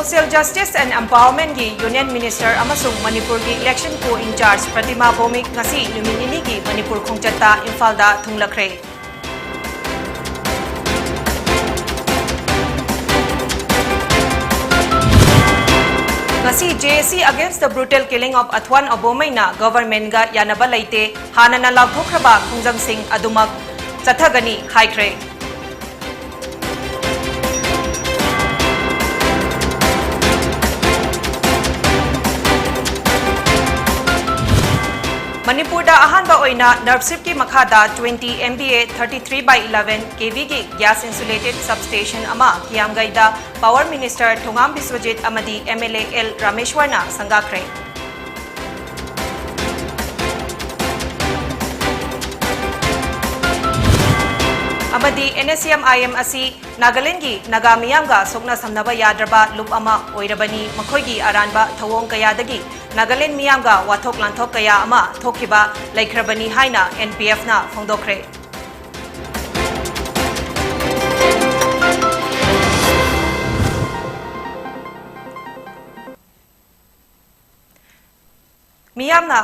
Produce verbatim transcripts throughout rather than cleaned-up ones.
Social Justice and Empowerment ꯒꯤ Union Minister ꯑꯃꯁꯨꯡ ꯃꯅꯤꯄꯨꯔꯒꯤ Election Co-in-charge ꯄ꯭ꯔꯇꯤꯃꯥ ꯚꯧꯃꯤꯛ ꯉꯁꯤ ꯅꯨꯃꯤꯠ ꯅꯤꯅꯤꯒꯤ ꯃꯅꯤꯄꯨꯔ ꯈꯣꯡꯆꯠꯇ ꯏꯝꯐꯥꯜꯗ ꯊꯨꯡꯂꯈ꯭ꯔꯦ꯫ ꯉꯁꯤ J A C Against the Brutal Killing of Athwan Abomeina government ꯒ ꯌꯥꯅꯕ ꯂꯩꯇꯦ, ꯍꯥꯟꯅꯅ ꯂꯥꯎꯊꯣꯛꯈ꯭ꯔꯕ ꯈꯣꯡꯖꯪꯁꯤꯡ ꯑꯗꯨꯃꯛ ꯆꯠꯊꯒꯅꯤ ꯍꯥꯏꯈ꯭ꯔꯦ꯫ ꯃꯅꯤꯄꯨꯔꯗ ꯑꯍꯥꯟꯕ ꯑꯣꯏꯅ ꯅꯔꯞꯁꯤꯞꯀꯤ ꯃꯈꯥꯗ twenty M B A thirty-three by eleven K V ꯒꯤ gas insulated substation ꯑꯃ ꯀꯤꯌꯥꯝꯒꯩꯗ Power Minister ꯊꯣꯉꯥꯝ ꯕꯤꯁ꯭ꯋꯖꯤꯠ ꯑꯃꯗꯤ M L A L ꯔꯥꯃꯦꯁ꯭ꯋꯔꯅ ꯁꯪꯒꯥꯈ꯭ꯔꯦ꯫ ꯑꯃꯗꯤ N S C M I M ꯑꯁꯤ ꯅꯥꯒꯥꯂꯦꯟꯒꯤ ꯅꯥꯒꯥ ꯃꯤꯌꯥꯝꯒ ꯁꯣꯛꯅ ꯁꯝꯅꯕ ꯌꯥꯗ꯭ꯔꯕ ꯂꯨꯞ ꯑꯃ ꯑꯣꯏꯔꯕꯅꯤ, ꯃꯈꯣꯏꯒꯤ ꯑꯔꯥꯟꯕ ꯊꯧꯑꯣꯡ ꯀꯌꯥꯗꯒꯤ ꯅꯥꯒꯥꯂꯦꯟ ꯃꯤꯌꯥꯝꯒ ꯋꯥꯊꯣꯛ ꯂꯥꯟꯊꯣꯛ ꯀꯌꯥ ꯑꯃ ꯊꯣꯛꯈꯤꯕ ꯂꯩꯈ꯭ꯔꯕꯅꯤ ꯍꯥꯏꯅ N P F ꯅ ꯐꯣꯡꯗꯣꯛꯈ꯭ꯔꯦ꯫ ꯃꯤꯌꯥꯝꯅ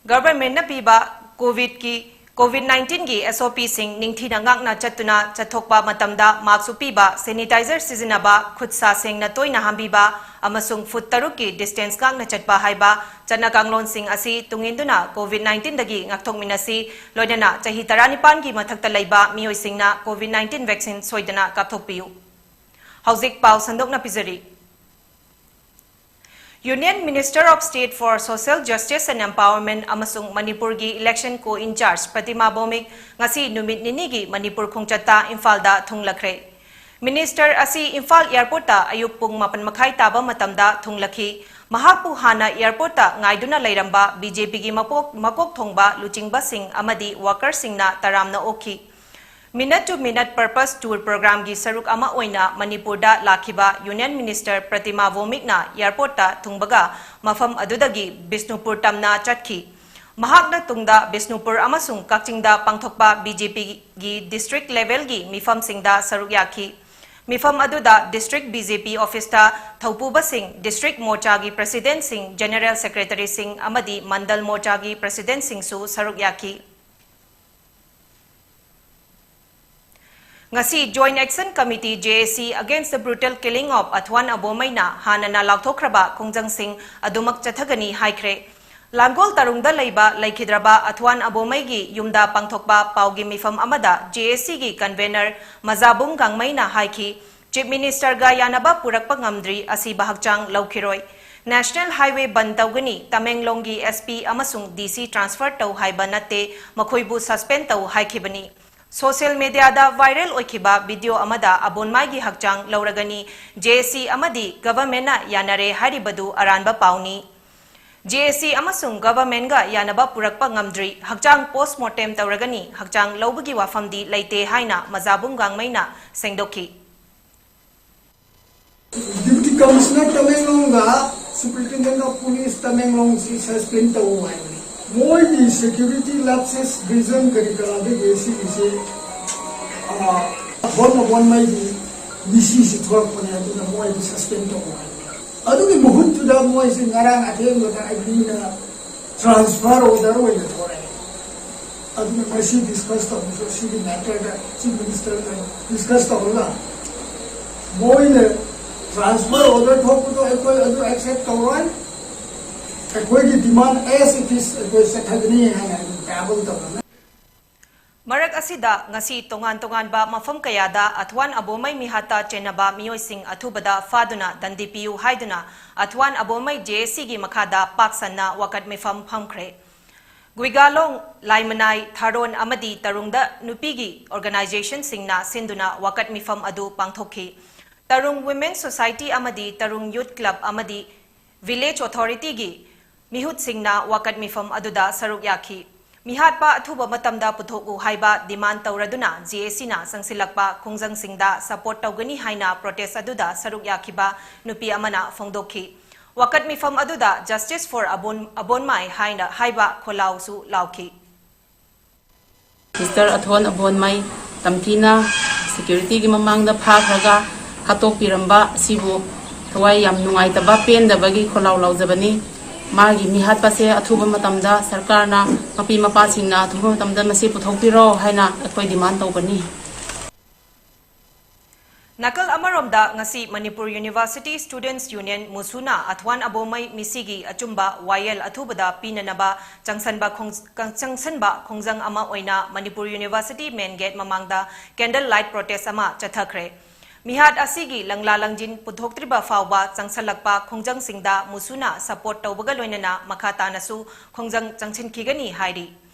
government ꯅ ꯄꯤꯕ COVID ꯀꯤ, COVID nineteen ꯒꯤ S O P ꯁꯤꯡ ꯅꯤꯡꯊꯤꯅ ꯉꯥꯛꯅ ꯆꯠꯇꯨꯅ ꯆꯠꯊꯣꯛꯄ ꯃꯇꯝꯗ mask ꯎꯞꯄꯤꯕ, sanitizer ꯁꯤꯖꯤꯟꯅꯕ, ꯈꯨꯠ ꯁꯥ ꯁꯦꯡꯅ ꯇꯣꯏꯅ ꯍꯥꯝꯕꯤꯕ ꯑꯃꯁꯨꯡ foot ꯇꯔꯨꯛꯀꯤ distance ꯉꯥꯛꯅ ꯆꯠꯄ ꯍꯥꯏꯕ ꯆꯠꯅ ꯀꯥꯡꯂꯣꯟꯁꯤꯡ ꯑꯁꯤ ꯇꯨꯡ ꯏꯟꯗꯨꯅ COVID nineteen ꯗꯒꯤ ꯉꯥꯛꯊꯣꯛꯃꯤꯟꯅꯁꯤ, ꯂꯣꯏꯅꯅ ꯆꯍꯤ ꯇꯔꯥꯅꯤꯄꯥꯟꯒꯤ ꯃꯊꯛꯇ ꯂꯩꯕ ꯃꯤꯑꯣꯏꯁꯤꯡꯅ COVID nineteen vaccine ꯁꯣꯏꯗꯅ ꯀꯥꯞꯊꯣꯛꯄꯤꯌꯨ꯫ ꯍꯧꯖꯤꯛ ꯄꯥꯎ ꯁꯟꯗꯣꯛꯅ ꯄꯤꯖꯔꯤ꯫ Union Minister of State for Social Justice and Empowerment ꯑꯃꯁꯨꯡ ꯃꯅꯤꯄꯨꯔꯒꯤ Election Co-in-charge ꯄ꯭ꯔꯇꯤꯃꯥ ꯚꯧꯃꯤꯛ ꯉꯁꯤ ꯅꯨꯃꯤꯠ ꯅꯤꯅꯤꯒꯤ ꯃꯅꯤꯄꯨꯔ ꯈꯣꯡꯆꯠꯇ ꯏꯝꯐꯥꯜꯗ ꯊꯨꯡꯂꯈ꯭ꯔꯦ꯫ Minister ꯑꯁꯤ ꯏꯝꯐꯥꯜ airport ꯇ ꯑꯌꯨꯛ ꯄꯨꯡ ꯃꯥꯄꯟ ꯃꯈꯥꯏ ꯇꯥꯕ ꯃꯇꯝꯗ ꯊꯨꯡꯂꯈꯤ꯫ ꯃꯍꯥꯛꯄꯨ ꯍꯥꯟꯅ airport ꯇ ꯉꯥꯏꯗꯨꯅ ꯂꯩꯔꯝꯕ B J P ꯒꯤ ꯃꯀꯣꯛ, ꯃꯀꯣꯛ ꯊꯣꯡꯕ ꯂꯨꯆꯤꯡꯕꯁꯤꯡ ꯑꯃꯗꯤ worker ꯁꯤꯡꯅ ꯇꯔꯥꯝꯅ ꯑꯣꯛꯈꯤ꯫ Minute to Minute Purpose Tour Program ꯒꯤ ꯁꯔꯨꯛ ꯑꯃ ꯑꯣꯏꯅ ꯃꯅꯤꯄꯨꯔꯗ ꯂꯥꯛꯈꯤꯕ Union Minister ꯄ꯭ꯔꯇꯤꯃꯥ ꯚꯧꯃꯤꯛꯅ airport ꯇ ꯊꯨꯡꯕꯒ ꯃꯐꯝ ꯑꯗꯨꯗꯒꯤ ꯕꯤꯁꯅꯨꯄꯨꯔ ꯇꯝꯅ ꯆꯠꯈꯤ꯫ ꯃꯍꯥꯛꯅ ꯇꯨꯡꯗ ꯕꯤꯁꯅꯨꯄꯨꯔ ꯑꯃꯁꯨꯡ ꯀꯛꯆꯤꯡꯗ ꯄꯥꯡꯊꯣꯛꯄ B J P ꯒꯤ district level ꯒꯤ ꯃꯤꯐꯝꯁꯤꯡꯗ ꯁꯔꯨꯛ ꯌꯥꯈꯤ꯫ ꯃꯤꯐꯝ ꯑꯗꯨꯗ district B J P officeꯇ ꯊꯧꯄꯨꯕꯁꯤꯡ, district ꯃꯣꯔꯆꯥꯒꯤ presidentꯁꯤꯡ, general secretaryꯁꯤꯡ ꯑꯃꯗꯤ ꯃꯟꯗꯜ ꯃꯣꯔꯆꯥꯒꯤ presidentꯁꯤꯡꯁꯨ ꯁꯔꯨꯛ ꯌꯥꯈꯤ꯫ ꯉꯁꯤ Joint Action Committee, J A C, against the brutal killing of ꯑꯊ꯭ꯋꯥꯟ ꯑꯕꯣꯃꯩꯅ ꯍꯥꯟꯅꯅ ꯂꯥꯎꯊꯣꯛꯈ꯭ꯔꯕ ꯈꯣꯡꯖꯪꯁꯤꯡ ꯑꯗꯨꯃꯛ ꯆꯠꯊꯒꯅꯤ ꯍꯥꯏꯈ꯭ꯔꯦ꯫ ꯂꯥꯡꯒꯣꯜ ꯇꯔꯨꯡꯗ ꯂꯩꯕ ꯂꯩꯈꯤꯗ꯭ꯔꯕ ꯑꯊ꯭ꯋꯥꯟ ꯑꯕꯣꯃꯩꯒꯤ ꯌꯨꯝꯗ ꯄꯥꯡꯊꯣꯛꯄ ꯄꯥꯎꯒꯤ ꯃꯤꯐꯝ ꯑꯃꯗ J A Cꯒꯤ convener ꯃꯖꯥꯕꯨꯡ ꯒꯥꯡꯃꯩꯅ ꯍꯥꯏꯈꯤ, Chief Ministerꯒ ꯌꯥꯅꯕ ꯄꯨꯔꯛꯄ ꯉꯝꯗ꯭ꯔꯤ, ꯑꯁꯤꯕ ꯍꯛꯆꯥꯡ ꯂꯧꯈꯤꯔꯣꯏ꯫ National Highway ꯕꯟ ꯇꯧꯒꯅꯤ, ꯇꯃꯦꯡꯂꯣꯡꯒꯤ S P ꯑꯃꯁꯨꯡ D C transfer ꯇꯧ ꯍꯥꯏꯕ ꯅꯠꯇꯦ, ꯃꯈꯣꯏꯕꯨ suspend ꯇꯧ ꯍꯥꯏꯈꯤꯕꯅꯤ꯫ Social mediaꯗ viral ꯑꯣꯏꯈꯤꯕ video ꯑꯃꯗ ꯑꯕꯣꯟꯃꯥꯏꯒꯤ ꯍꯛꯆꯥꯡ ꯂꯧꯔꯒꯅꯤ, J A C ꯑꯃꯗꯤ governmentꯅ ꯌꯥꯅꯔꯦ ꯍꯥꯏꯔꯤꯕꯗꯨ ꯑꯔꯥꯟꯕ ꯄꯥꯎꯅꯤ꯫ J A C ꯑꯃꯁꯨꯡ governmentꯒ ꯌꯥꯅꯕ ꯄꯨꯔꯛꯄ ꯉꯝꯗ꯭ꯔꯤ, ꯍꯛꯆꯥꯡ post mortem ꯇꯧꯔꯒꯅꯤ, ꯍꯛꯆꯥꯡ ꯂꯧꯕꯒꯤ ꯋꯥꯐꯝꯗꯤ ꯂꯩꯇꯦ ꯍꯥꯏꯅ ꯃꯖꯥꯕꯨꯡ ꯒꯥꯡꯃꯩꯅ ꯁꯦꯡꯗꯣꯛꯈꯤ꯫ Deputy Commissioner ꯇꯃꯦꯡꯂꯣꯡꯒ Superintendent of Police ꯇꯃꯦꯡꯂꯣꯡꯁꯤ suspend ꯇꯧ ꯍꯥꯏꯕꯅꯤ꯫ ꯃꯣꯏꯒꯤ security lapses reason ꯀꯔꯤ ꯀꯔꯥꯗꯒꯤ ꯁꯤꯒꯤꯁꯤ, ꯑ, ꯑꯊ꯭ꯋꯥꯟ ꯑꯕꯣꯟꯃꯩꯒꯤ ꯃꯤꯁꯤꯁꯤ ꯊꯣꯛꯂꯛꯄꯅꯦ, ꯑꯗꯨꯅ ꯃꯣꯏꯕꯨ suspend ꯇꯧ ꯍꯥꯏꯕꯅꯤ꯫ ꯑꯗꯨꯒꯤ ꯃꯍꯨꯠꯇꯨꯗ ꯃꯣꯏꯁꯤ ꯉꯔꯥꯡ ꯑꯊꯦꯡꯕꯗ ꯑꯩꯈꯣꯏꯅ transfer order ꯑꯣꯏꯅ ꯊꯣꯛꯂꯛꯑꯦ꯫ ꯑꯗꯨꯅ ꯉꯁꯤ discuss ꯇꯧꯕꯁꯨ ꯁꯤꯒꯤ matterꯗ Chief Ministerꯒ discuss ꯇꯧꯔꯒ ꯃꯣꯏꯅ transfer order ꯊꯣꯛꯄꯗꯣ ꯑꯩꯈꯣꯏ ꯑꯗꯨ accept ꯇꯧꯔꯣꯏ꯫ ꯑꯩꯈꯣꯏꯒꯤ demand as it is ꯑꯩꯈꯣꯏ ꯆꯠꯊꯒꯅꯤ ꯍꯥꯏꯅ ꯑꯩꯈꯣꯏ table ꯇꯧꯔꯒ ꯃꯔꯛ ꯑꯁꯤꯗ ꯉꯁꯤ ꯇꯣꯉꯥꯟ ꯇꯣꯉꯥꯟꯕ ꯃꯐꯝ ꯀꯌꯥꯗ ꯑꯊ꯭ꯋꯥꯟ ꯑꯕꯣꯃꯩ ꯃꯤꯍꯥꯠꯇ ꯆꯦꯟꯅꯕ ꯃꯤꯑꯣꯏꯁꯤꯡ ꯑꯊꯨꯕꯗ ꯐꯥꯗꯨꯅ ꯗꯟꯗꯤ ꯄꯤꯌꯨ ꯍꯥꯏꯗꯨꯅ ꯑꯊ꯭ꯋꯥꯟ ꯑꯕꯣꯃꯩ J A Cꯒꯤ ꯃꯈꯥꯗ ꯄꯥꯛ ꯁꯟꯅ ꯋꯥꯀꯠ ꯃꯤꯐꯝ ꯐꯝꯈ꯭ꯔꯦ꯫ ꯒꯨꯏꯒꯥꯂꯣꯡ, ꯂꯥꯏꯃꯅꯥꯏ, ꯊꯥꯔꯣꯟ ꯑꯃꯗꯤ ꯇꯔꯨꯡꯗ ꯅꯨꯄꯤꯒꯤ organizationꯁꯤꯡꯅ ꯁꯤꯟꯗꯨꯅ ꯋꯥꯀꯠ ꯃꯤꯐꯝ ꯑꯗꯨ ꯄꯥꯡꯊꯣꯛꯈꯤ꯫ ꯇꯔꯨꯡ Women Society ꯑꯃꯗꯤ ꯇꯔꯨꯡ Youth Club ꯑꯃꯗꯤ Village Authorityꯒꯤ ꯃꯤꯍꯨꯠꯁꯤꯡꯅ ꯋꯥꯀꯠ ꯃꯤꯐꯝ ꯑꯗꯨꯗ ꯁꯔꯨꯛ ꯌꯥꯈꯤ꯫ ꯃꯤꯍꯥꯠꯄ ꯑꯊꯨꯕ ꯃꯇꯝꯗ ꯄꯨꯊꯣꯛꯎ ꯍꯥꯏꯕ demand ꯇꯧꯔꯗꯨꯅ J A Cꯅ ꯆꯪꯁꯤꯜꯂꯛꯄ ꯈꯣꯡꯖꯪꯁꯤꯡꯗ support ꯇꯧꯒꯅꯤ ꯍꯥꯏꯅ protest ꯑꯗꯨꯗ ꯁꯔꯨꯛ ꯌꯥꯈꯤꯕ ꯅꯨꯄꯤ ꯑꯃꯅ ꯐꯣꯡꯗꯣꯛꯈꯤ꯫ ꯋꯥꯀꯠ ꯃꯤꯐꯝ ꯑꯗꯨꯗ Justice for ꯑꯕꯣꯟ-, ꯑꯕꯣꯟꯃꯥꯏ ꯍꯥꯏꯅ ꯍꯥꯏꯕ ꯈꯣꯜꯂꯥꯎꯁꯨ ꯂꯥꯎꯈꯤ꯫ Mister ꯑꯊꯣꯟ ꯑꯕꯣꯟꯃꯩ ꯇꯝꯊꯤꯅ ꯁꯦꯀ꯭ꯌꯨꯔꯤꯇꯤꯒꯤ ꯃꯃꯥꯡꯗ ꯐꯥꯈ꯭ꯔꯒ ꯍꯥꯠꯇꯣꯛꯄꯤꯔꯝꯕ ꯑꯁꯤꯕꯨ ꯊꯋꯥꯏ ꯌꯥꯝ ꯅꯨꯡꯉꯥꯏꯇꯕ, ꯄꯦꯟꯗꯕꯒꯤ ꯈꯣꯜꯂꯥꯎ ꯂꯥꯎꯖꯕꯅꯤ꯫ ꯃꯥꯒꯤ ꯃꯤꯍꯥꯠꯄꯁꯦ ꯑꯊꯨꯕ ꯃꯇꯝꯗ ꯁꯔꯀꯥꯔꯅ, ꯃꯄꯤ ꯃꯄꯥꯁꯤꯡꯅ ꯑꯊꯨꯕ ꯃꯇꯝꯗ ꯃꯁꯤ ꯄꯨꯊꯣꯛꯄꯤꯔꯣ ꯍꯥꯏꯅ ꯑꯩꯈꯣꯏ ꯗꯤꯃꯥꯟ ꯇꯧꯕꯅꯤ꯫ ꯅꯥꯀꯜ ꯑꯃꯔꯣꯝꯗ, ꯉꯁꯤ ꯃꯅꯤꯄꯨꯔ ꯌꯨꯅꯤꯚꯔꯁꯤꯇꯤ ꯁ꯭ꯇꯨꯗꯦꯟꯠꯁ ꯌꯨꯅꯤꯌꯟ, ꯃꯨꯁꯨꯅ ꯑꯊ꯭ꯋꯥꯟ ꯑꯕꯣꯃꯩ ꯃꯤꯁꯤꯒꯤ ꯑꯆꯨꯝꯕ ꯋꯥꯌꯦꯜ ꯑꯊꯨꯕꯗ ꯄꯤꯅꯅꯕ ꯆꯪꯁꯟꯕ ꯈꯣꯡ-, ꯆꯪꯁꯟꯕ ꯈꯣꯡꯖꯪ ꯑꯃ ꯑꯣꯏꯅ ꯃꯅꯤꯄꯨꯔ ꯌꯨꯅꯤꯚꯔꯁꯤꯇꯤ ꯃꯦꯟ ꯒꯦꯠ ꯃꯃꯥꯡꯗ ꯀꯦꯟꯗꯜ ꯂꯥꯏꯠ ꯄ꯭ꯔꯣꯇꯦꯁ ꯑꯃ ꯆꯠꯊꯈ꯭ꯔꯦ꯫ ꯃꯤꯍꯥꯠ ꯑꯁꯤꯒꯤ ꯂꯪꯂꯥ ꯂꯪꯖꯤꯟ ꯄꯨꯊꯣꯛꯇ꯭ꯔꯤꯕ ꯐꯥꯎꯕ ꯆꯪꯁꯜꯂꯛꯄ ꯈꯣꯡꯖꯪꯁꯤꯡꯗ ꯃꯨꯁꯨꯅ ꯁꯄꯣꯔꯠ ꯇꯧꯕꯒ ꯂꯣꯏꯅꯅ ꯃꯈꯥ ꯇꯥꯅꯁꯨ ꯈꯣꯡꯖꯪ ꯆꯪꯁꯤꯟꯈꯤꯒꯅꯤ ꯍꯥꯏꯔꯤ꯫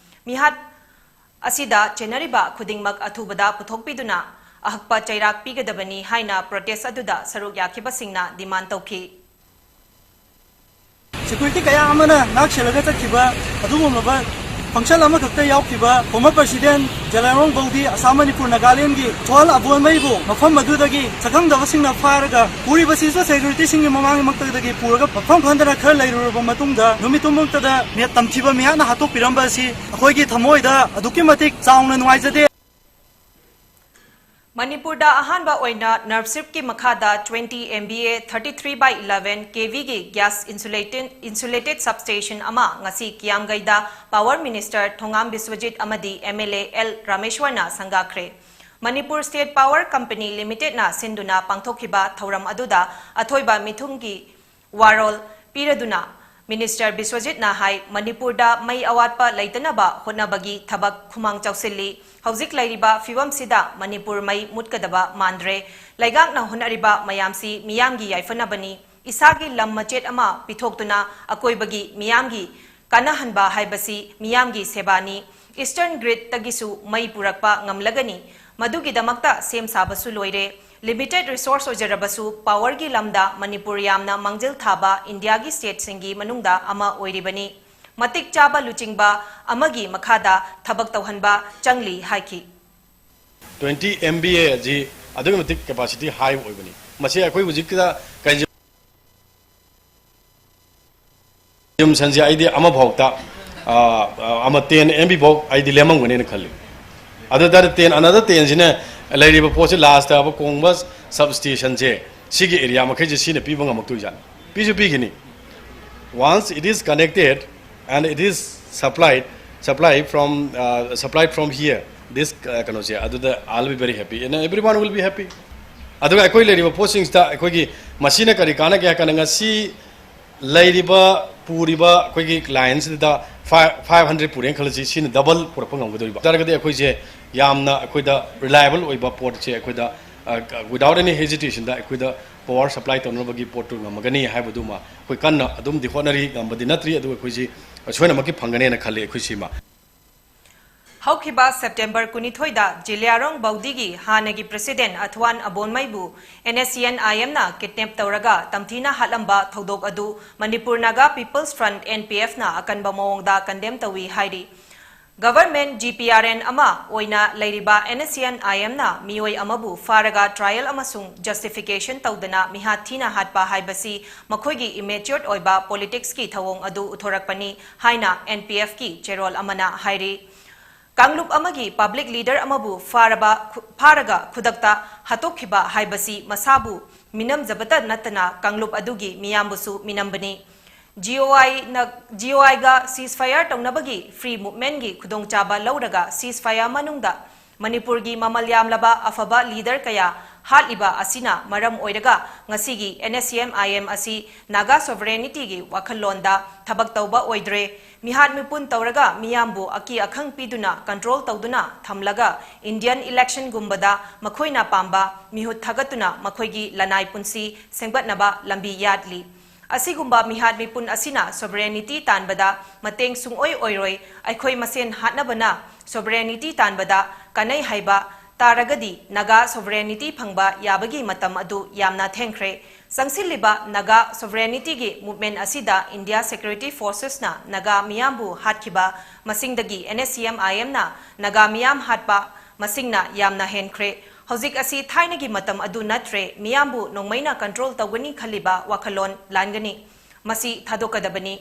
ꯃꯤꯍꯥꯠ ꯑꯁꯤꯗ ꯆꯦꯟꯅꯔꯤꯕ ꯈꯨꯗꯤꯡꯃꯛ ꯑꯊꯨꯕꯗ ꯄꯨꯊꯣꯛꯄꯤꯗꯨꯅ ꯑꯍꯛꯄ ꯆꯩꯔꯥꯛ ꯄꯤꯒꯗꯕꯅꯤ ꯍꯥꯏꯅ ꯄ꯭ꯔꯣꯇꯦꯁ ꯑꯗꯨꯗ ꯁꯔꯨꯛ ꯌꯥꯈꯤꯕꯁꯤꯡꯅ ꯗꯤꯃꯥꯟ ꯇꯧꯈꯤ꯫ ꯁꯦꯀ꯭ꯌꯨꯔꯤꯇꯤ ꯀꯌꯥ ꯑꯃꯅ ꯉꯥꯛ ꯁꯦꯜꯂꯒ ꯆꯠꯈꯤꯕ ꯑꯗꯨꯒꯨꯝꯂꯕ ꯐꯪꯁꯟ ꯑꯃꯈꯛꯇ ꯌꯥꯎꯈꯤꯕ former president ꯖꯂꯥꯏꯔꯣꯡ ꯕꯧꯗꯤ ꯑꯁꯥꯝ, ꯃꯅꯤꯄꯨꯔ, ꯅꯥꯒꯥꯂꯦꯟꯒꯤ ꯊ꯭ꯋꯥꯜ ꯑꯕꯣꯟꯃꯩꯕꯨ ꯃꯐꯝ ꯑꯗꯨꯗꯒꯤ ꯁꯛꯈꯪꯗꯕꯁꯤꯡꯅ ꯐꯥꯔꯒ ꯄꯨꯔꯤꯕꯁꯤꯁꯨ ꯁꯦꯀ꯭ꯌꯨꯔꯤꯇꯤꯁꯤꯡꯒꯤ ꯃꯃꯥꯡꯃꯛꯇꯒꯤ ꯄꯨꯔꯒ ꯃꯐꯝ ꯈꯪꯗꯅ ꯈꯔ ꯂꯩꯔꯨꯔꯕ ꯃꯇꯨꯡꯗ ꯅꯨꯃꯤꯠꯇꯨꯃꯛꯇꯗ ꯃꯤꯍꯥꯠ ꯇꯝꯊꯤꯕ ꯃꯤꯍꯥꯠꯅ ꯍꯥꯠꯇꯣꯛꯄꯤꯔꯝꯕ ꯑꯁꯤ ꯑꯩꯈꯣꯏꯒꯤ ꯊꯃꯣꯏꯗ ꯑꯗꯨꯛꯀꯤ ꯃꯇꯤꯛ ꯆꯥꯎꯅ ꯅꯨꯡꯉꯥꯏꯖꯗꯦ꯫ ꯃꯅꯤꯄꯨꯔꯗ ꯑꯍꯥꯟꯕ ꯑꯣꯏꯅ ꯅꯔꯞꯁꯤꯞꯀꯤ ꯃꯈꯥꯗ twenty M B A thirty three by eleven K V ꯒꯤ gas insulated, insulated substation ꯑꯃ ꯉꯁꯤ ꯀꯤꯌꯥꯝꯒꯩꯗ Power Minister ꯊꯣꯉꯥꯝ ꯕꯤꯁ꯭ꯋꯖꯤꯠ ꯑꯃꯗꯤ M L A L ꯔꯥꯃꯦꯁ꯭ꯋꯔꯅ ꯁꯪꯒꯥꯈ꯭ꯔꯦ꯫ Manipur State Power Company Limited ꯅ ꯁꯤꯟꯗꯨꯅ ꯄꯥꯡꯊꯣꯛꯈꯤꯕ ꯊꯧꯔꯝ ꯑꯗꯨꯗ ꯑꯊꯣꯏꯕ ꯃꯤꯊꯨꯡꯒꯤ ꯋꯥꯔꯣꯜ ꯄꯤꯔꯗꯨꯅ Minister ꯕꯤꯁ꯭ꯋꯖꯤꯠꯅ ꯍꯥꯏ, ꯃꯅꯤꯄꯨꯔꯗ ꯃꯩ ꯑꯋꯥꯠꯄ ꯂꯩꯇꯅꯕ ꯍꯣꯠꯅꯕꯒꯤ ꯊꯕꯛ ꯈꯨꯃꯥꯡ ꯆꯥꯎꯁꯤꯜꯂꯤ꯫ ꯍꯧꯖꯤꯛ ꯂꯩꯔꯤꯕ ꯐꯤꯕꯝꯁꯤꯗ ꯃꯅꯤꯄꯨꯔ ꯃꯩ ꯃꯨꯠꯀꯗꯕ ꯃꯥꯟꯗ꯭ꯔꯦ꯫ ꯂꯩꯉꯥꯛꯅ ꯍꯣꯠꯅꯔꯤꯕ ꯃꯌꯥꯝꯁꯤ ꯃꯤꯌꯥꯝꯒꯤ ꯌꯥꯏꯐꯅꯕꯅꯤ꯫ ꯏꯁꯥꯒꯤ ꯂꯝ ꯃꯆꯦꯠ ꯑꯃ ꯄꯤꯊꯣꯛꯇꯨꯅ ꯑꯀꯣꯏꯕꯒꯤ ꯃꯤꯌꯥꯝꯒꯤ ꯀꯥꯟꯅꯍꯟꯕ ꯍꯥꯏꯕꯁꯤ ꯃꯤꯌꯥꯝꯒꯤ ꯁꯦꯕꯥꯅꯤ꯫ Eastern grid ꯇꯒꯤꯁꯨ ꯃꯩ ꯄꯨꯔꯛꯄ ꯉꯝꯂꯒꯅꯤ꯫ ꯃꯗꯨꯒꯤꯗꯃꯛꯇ ꯁꯦꯝ ꯁꯥꯕꯁꯨ ꯂꯣꯏꯔꯦ꯫ Limited resource ꯑꯣꯏꯖꯔꯕꯁꯨ power ꯒꯤ ꯂꯝꯗ ꯃꯅꯤꯄꯨꯔ ꯌꯥꯝꯅ ꯃꯥꯡꯖꯤꯜ ꯊꯥꯕ ꯏꯟꯗꯤꯌꯥꯒꯤ state ꯁꯤꯡꯒꯤ ꯃꯅꯨꯡꯗ ꯑꯃ ꯑꯣꯏꯔꯤꯕꯅꯤ꯫ ꯃꯇꯤꯛ ꯆꯥꯕ ꯂꯨꯆꯤꯡꯕ ꯑꯃꯒꯤ ꯃꯈꯥꯗ ꯊꯕꯛ ꯇꯧꯍꯟꯕ ꯆꯪꯂꯤ ꯍꯥꯏꯈꯤ꯫ Twenty M B A ꯑꯁꯤ ꯑꯗꯨꯛꯀꯤ ꯃꯇꯤꯛ capacity high ꯑꯣꯏꯕꯅꯤ꯫ ꯃꯁꯤ ꯑꯩꯈꯣꯏ ꯍꯧꯖꯤꯛꯀꯤꯗ ꯀꯔꯤ consumption ꯁꯦ ꯑꯩꯗꯤ ꯑꯃꯐꯥꯎꯇ, ꯑ, ꯑ, ꯑꯃ ten M B ꯐꯥꯎ ꯑꯩꯗꯤ ꯂꯦꯝꯃꯝꯒꯅꯦꯅ ꯈꯜꯂꯤ꯫ ꯑꯗꯨ ꯇꯥꯔꯗꯤ ꯇꯦꯟ, another ꯇꯦꯟꯁꯤꯅ ꯂꯩꯔꯤꯕ ꯄꯣꯠꯁꯤ ꯂꯥꯁꯇ ꯑꯩꯈꯣꯏ ꯀꯣꯡꯕ ꯁꯕ ꯁ꯭ꯇꯦꯁꯟꯁꯦ, ꯁꯤꯒꯤ ꯑꯦꯔꯤꯌꯥ ꯃꯈꯩꯁꯦ ꯁꯤꯅ ꯄꯤꯕ ꯉꯝꯃꯛꯇꯣꯏꯖꯥꯠꯅꯤ꯫ ꯄꯤꯁꯨ ꯄꯤꯈꯤꯅꯤ꯫ Once it is connected and it is supplied, supply from, uh, supplied from here, this, uh, ꯀꯩꯅꯣꯁꯦ, ꯑꯗꯨꯗ I'll be very happy and everyone will be happy. ꯑꯗꯨꯒ ꯑꯩꯈꯣꯏ ꯂꯩꯔꯤꯕ ꯄꯣꯠꯁꯤꯡꯁꯤꯗ ꯑꯩꯈꯣꯏꯒꯤ ꯃꯁꯤꯅ ꯀꯔꯤ ꯀꯥꯟꯅꯒꯦ ꯍꯥꯏ ꯀꯥꯟꯗ, ꯉꯁꯤ ꯂꯩꯔꯤꯕ, ꯄꯨꯔꯤꯕ ꯑꯩꯈꯣꯏꯒꯤ ꯂꯥꯏꯟꯁꯤꯗ five hundred ꯄꯨꯔꯦꯅ ꯈꯜꯂꯁꯤ, ꯁꯤꯅ ꯗꯕꯜ ꯄꯨꯔꯛꯄ ꯉꯝꯒꯗꯧꯔꯤꯕ ꯇꯥꯔꯒꯗꯤ ꯑꯩꯈꯣꯏꯁꯦ ꯌꯥꯝꯅ ꯑꯩꯈꯣꯏꯗ reliable ꯑꯣꯏꯕ ꯄꯣꯠꯁꯦ ꯑꯩꯈꯣꯏꯗ, ꯑ, without any hesitationꯗ ꯑꯩꯈꯣꯏꯗ power supply ꯇꯧꯅꯕꯒꯤ ꯄꯣꯠꯇꯨ ꯉꯝꯃꯒꯅꯤ ꯍꯥꯏꯕꯗꯨꯃ ꯑꯩꯈꯣꯏ ꯀꯟꯅ ꯑꯗꯨꯝꯗꯤ ꯍꯣꯠꯅꯔꯤ꯫ ꯉꯝꯕꯗꯤ ꯅꯠꯇ꯭ꯔꯤ, ꯑꯗꯨ ꯑꯩꯈꯣꯏꯁꯤ ꯁꯣꯏꯅꯃꯛꯀꯤ ꯐꯪꯒꯅꯦꯅ ꯈꯜꯂꯤ ꯑꯩꯈꯣꯏ ꯁꯤꯃ꯫ ꯍꯧꯈꯤꯕ ꯁꯦꯞꯇꯦꯝꯕꯔ ꯀꯨꯟꯅꯤꯊꯣꯏꯗ ꯖꯤꯂꯤꯌꯥꯔꯣꯡ ꯕꯧꯗꯤꯒꯤ ꯍꯥꯟꯅꯒꯤ ꯄ꯭ꯔꯦꯁꯤꯗꯦꯟꯠ ꯑꯊꯋꯥꯟ ꯑꯕꯣꯟꯃꯩꯕꯨ NSCN-IMꯅ kidnap ꯇꯧꯔꯒ ꯇꯝꯊꯤꯅ ꯍꯥꯠꯂꯝꯕ ꯊꯧꯗꯣꯛ ꯑꯗꯨ Manipur Naga People's Front, NPFꯅ ꯑꯀꯟꯕ ꯃꯑꯣꯡꯗ condemn ꯇꯧꯏ ꯍꯥꯏꯔꯤ꯫ Government GPRN ꯑꯃ ꯑꯣꯏꯅ ꯂꯩꯔꯤꯕ NSCN-IMꯅ ꯃꯤꯑꯣꯏ ꯑꯃꯕꯨ ꯐꯥꯔꯒ trial ꯑꯃꯁꯨꯡ justification ꯇꯧꯗꯅ ꯃꯤꯍꯥꯠ ꯊꯤꯅ ꯍꯥꯠꯄ ꯍꯥꯏꯕꯁꯤ ꯃꯈꯣꯏꯒꯤ immature ꯑꯣꯏꯕ politicsꯀꯤ ꯊꯧꯑꯣꯡ ꯑꯗꯨ ꯎꯠꯊꯣꯔꯛꯄꯅꯤ ꯍꯥꯏꯅ NPFꯀꯤ ꯆꯦꯔꯣꯜ ꯑꯃꯅ ꯍꯥꯏꯔꯤ꯫ ꯀꯥꯡꯂꯨꯞ ꯑꯃꯒꯤ public leader ꯑꯃꯕꯨ ꯐꯥꯔꯕ, ꯐꯥꯔꯒ ꯈꯨꯗꯛꯇ ꯍꯥꯠꯇꯣꯛꯈꯤꯕ ꯍꯥꯏꯕꯁꯤ ꯃꯁꯥꯕꯨ ꯃꯤꯅꯝꯖꯕꯇ ꯅꯠꯇꯅ ꯀꯥꯡꯂꯨꯞ ꯑꯗꯨꯒꯤ ꯃꯤꯌꯥꯝꯕꯨꯁꯨ ꯃꯤꯅꯝꯕꯅꯤ꯫ GOIꯅ, GOIꯒ ceasefire ꯇꯧꯅꯕꯒꯤ free movementꯀꯤ ꯈꯨꯗꯣꯡꯆꯥꯕ ꯂꯧꯔꯒ ceasefire ꯃꯅꯨꯡꯗ ꯃꯅꯤꯄꯨꯔꯒꯤ ꯃꯃꯜ ꯌꯥꯝꯂꯕ ꯑꯐꯕ leader ꯀꯌꯥ ꯍꯥꯠꯂꯤꯕ ꯑꯁꯤꯅ ꯃꯔꯝ ꯑꯣꯏꯔꯒ ꯉꯁꯤꯒꯤ NSCN-IM ꯑꯁꯤ Naga sovereigntyꯒꯤ ꯋꯥꯈꯜꯂꯣꯟꯗ ꯊꯕꯛ ꯇꯧꯕ ꯑꯣꯏꯗ꯭ꯔꯦ꯫ ꯃꯤꯍꯥꯠ ꯃꯤꯄꯨꯟ ꯇꯧꯔꯒ ꯃꯤꯌꯥꯝꯕꯨ ꯑꯀꯤ ꯑꯈꯪ ꯄꯤꯗꯨꯅ control ꯇꯧꯗꯨꯅ ꯊꯝꯂꯒ Indian electionꯒꯨꯝꯕꯗ ꯃꯈꯣꯏꯅ ꯄꯥꯝꯕ ꯃꯤꯍꯨꯠ ꯊꯥꯒꯠꯇꯨꯅ ꯃꯈꯣꯏꯒꯤ ꯂꯅꯥꯏ ꯄꯨꯟꯁꯤ ꯁꯦꯝꯒꯠꯅꯕ ꯂꯝꯕꯤ ꯌꯥꯠꯂꯤ꯫ ꯑꯁꯤꯒꯨꯝꯕ ꯃꯤꯍꯥꯠ ꯃꯤꯄꯨꯟ ꯑꯁꯤꯅ sovereignty ꯇꯥꯟꯕꯗ ꯃꯇꯦꯡ ꯁꯨꯡꯑꯣꯏ ꯑꯣꯏꯔꯣꯏ꯫ ꯑꯩꯈꯣꯏ ꯃꯁꯦꯟ ꯍꯥꯠꯅꯕꯅ sovereignty ꯇꯥꯟꯕꯗ ꯀꯥꯟꯅꯩ ꯍꯥꯏꯕ ꯇꯥꯔꯒꯗꯤ Naga sovereignty ꯐꯪꯕ ꯌꯥꯕꯒꯤ ꯃꯇꯝ ꯑꯗꯨ ꯌꯥꯝꯅ ꯊꯦꯡꯈ꯭ꯔꯦ꯫ ꯆꯪꯁꯤꯜꯂꯤꯕ Naga sovereigntyꯒꯤ movement ꯑꯁꯤꯗ India Security Forcesꯅ Naga ꯃꯤꯌꯥꯝꯕꯨ ꯍꯥꯠꯈꯤꯕ ꯃꯁꯤꯡꯗꯒꯤ NSCN-IMꯅ Naga ꯃꯤꯌꯥꯝ ꯍꯥꯠꯄ ꯃꯁꯤꯡꯅ ꯌꯥꯝꯅ ꯍꯦꯟꯈ꯭ꯔꯦ꯫ ꯍꯧꯖꯤꯛ ꯑꯁꯤ ꯊꯥꯏꯅꯒꯤ ꯃꯇꯝ ꯑꯗꯨ ꯅꯠꯇ꯭ꯔꯦ꯫ ꯃꯤꯌꯥꯝꯕꯨ ꯅꯣꯡꯃꯩꯅ control ꯇꯧꯒꯅꯤ ꯈꯜꯂꯤꯕ ꯋꯥꯈꯜꯂꯣꯟ ꯂꯥꯟꯒꯅꯤ꯫ ꯃꯁꯤ ꯊꯥꯗꯣꯛꯀꯗꯕꯅꯤ꯫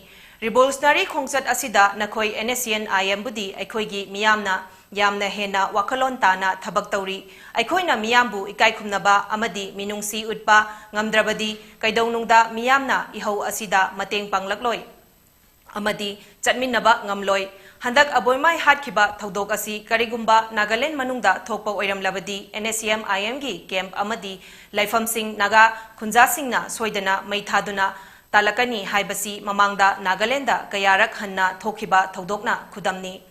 Revolutionary ꯈꯣꯡꯆꯠ ꯑꯁꯤꯗ ꯅꯈꯣꯏ NSCN-IM ꯕꯨꯗꯤ ꯑꯩꯈꯣꯏꯒꯤ ꯃꯤꯌꯥꯝꯅ ꯌꯥꯝꯅ ꯍꯦꯟꯅ ꯋꯥꯈꯜꯂꯣꯟ ꯇꯥꯅ ꯊꯕꯛ ꯇꯧꯔꯤ꯫ ꯑꯩꯈꯣꯏꯅ ꯃꯤꯌꯥꯝꯕꯨ ꯏꯀꯥꯏ ꯈꯨꯝꯅꯕ ꯑꯃꯗꯤ ꯃꯤꯅꯨꯡꯁꯤ ꯎꯠꯄ ꯉꯝꯗ꯭ꯔꯕꯗꯤ ꯀꯩꯗꯧꯅꯨꯡꯗ ꯃꯤꯌꯥꯝꯅ ꯏꯍꯧ ꯑꯁꯤꯗ ꯃꯇꯦꯡ ꯄꯥꯡꯂꯛꯂꯣꯏ ꯑꯃꯗꯤ ꯆꯠꯃꯤꯟꯅꯕ ꯉꯝꯂꯣꯏ꯫ ꯍꯟꯗꯛ ꯑꯕꯣꯏꯃꯥꯏ ꯍꯥꯠꯈꯤꯕ ꯊꯧꯗꯣꯛ ꯑꯁꯤ ꯀꯔꯤꯒꯨꯝꯕ ꯅꯥꯒꯥꯂꯦꯟ ꯃꯅꯨꯡꯗ ꯊꯣꯛꯄ ꯑꯣꯏꯔꯝꯂꯕꯗꯤ NSCN-IM ꯒꯤ ꯀꯦꯝꯞ ꯑꯃꯗꯤ ꯂꯩꯐꯝꯁꯤꯡ ꯅꯥꯒꯥ ꯈꯨꯟꯖꯥꯁꯤꯡꯅ ꯁꯣꯏꯗꯅ ꯃꯩ ꯊꯥꯗꯨꯅ ꯇꯥꯂꯛꯀꯅꯤ ꯍꯥꯏꯕꯁꯤ ꯃꯃꯥꯡꯗ ꯅꯥꯒꯥꯂꯦꯟꯗ ꯀꯌꯥꯔꯛ ꯍꯟꯅ ꯊꯣꯛꯈꯤꯕ ꯊꯧꯗꯣꯛꯅ ꯈꯨꯗꯝꯅꯤ꯫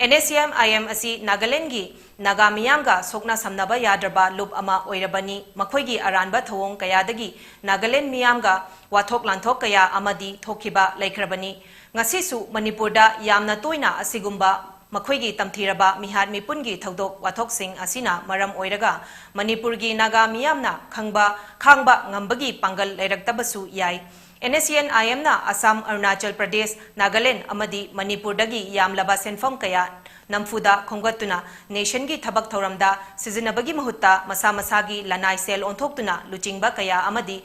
NSCN-IM ꯑꯁꯤ ꯅꯥꯒꯥꯂꯦꯟꯒꯤ ꯅꯥꯒꯥ ꯃꯤꯌꯥꯝꯒ ꯁꯣꯛꯅ ꯁꯝꯅꯕ ꯌꯥꯗ꯭ꯔꯕ ꯂꯨꯞ ꯑꯃ ꯑꯣꯏꯔꯕꯅꯤ꯫ ꯃꯈꯣꯏꯒꯤ ꯑꯔꯥꯟꯕ ꯊꯧꯑꯣꯡ ꯀꯌꯥꯗꯒꯤ ꯅꯥꯒꯥꯂꯦꯟ ꯃꯤꯌꯥꯝꯒ ꯋꯥꯊꯣꯛ ꯂꯥꯟꯊꯣꯛ ꯀꯌꯥ ꯑꯃꯗꯤ ꯊꯣꯛꯈꯤꯕ ꯂꯩꯈ꯭ꯔꯕꯅꯤ꯫ ꯉꯁꯤꯁꯨ ꯃꯅꯤꯄꯨꯔꯗ ꯌꯥꯝꯅ ꯇꯣꯏꯅ ꯑꯁꯤꯒꯨꯝꯕ ꯃꯈꯣꯏꯒꯤ ꯇꯝꯊꯤꯔꯕ ꯃꯤꯍꯥꯠ ꯃꯤꯄꯨꯟꯒꯤ ꯊꯧꯗꯣꯛ ꯋꯥꯊꯣꯛꯁꯤꯡ ꯑꯁꯤꯅ ꯃꯔꯝ ꯑꯣꯏꯔꯒ ꯃꯅꯤꯄꯨꯔꯒꯤ ꯅꯥꯒꯥ ꯃꯤꯌꯥꯝꯅ ꯈꯪꯕ, ꯈꯥꯡꯕ ꯉꯝꯕꯒꯤ ꯄꯥꯡꯒꯜ ꯂꯩꯔꯛꯇꯕꯁꯨ ꯌꯥꯏ꯫ NSCN-IM ꯅ ꯑꯁꯥꯝ, ꯑꯔꯨꯅꯥꯆꯜ ꯄ꯭ꯔꯗꯦꯁ, ꯅꯥꯒꯥꯂꯦꯟ ꯑꯃꯗꯤ ꯃꯅꯤꯄꯨꯔꯗꯒꯤ ꯌꯥꯝꯂꯕ ꯁꯦꯟꯐꯝ ꯀꯌꯥ ꯅꯝꯐꯨꯗ ꯈꯣꯝꯒꯠꯇꯨꯅ ꯅꯦꯁꯟꯒꯤ ꯊꯕꯛ ꯊꯧꯔꯝꯗ ꯁꯤꯖꯤꯟꯅꯕꯒꯤ ꯃꯍꯨꯠꯇ ꯃꯁꯥ ꯃꯁꯥꯒꯤ ꯂꯅꯥꯏ ꯁꯦꯜ ꯑꯣꯟꯊꯣꯛꯇꯨꯅ ꯂꯨꯆꯤꯡꯕ ꯀꯌꯥ ꯑꯃꯗꯤ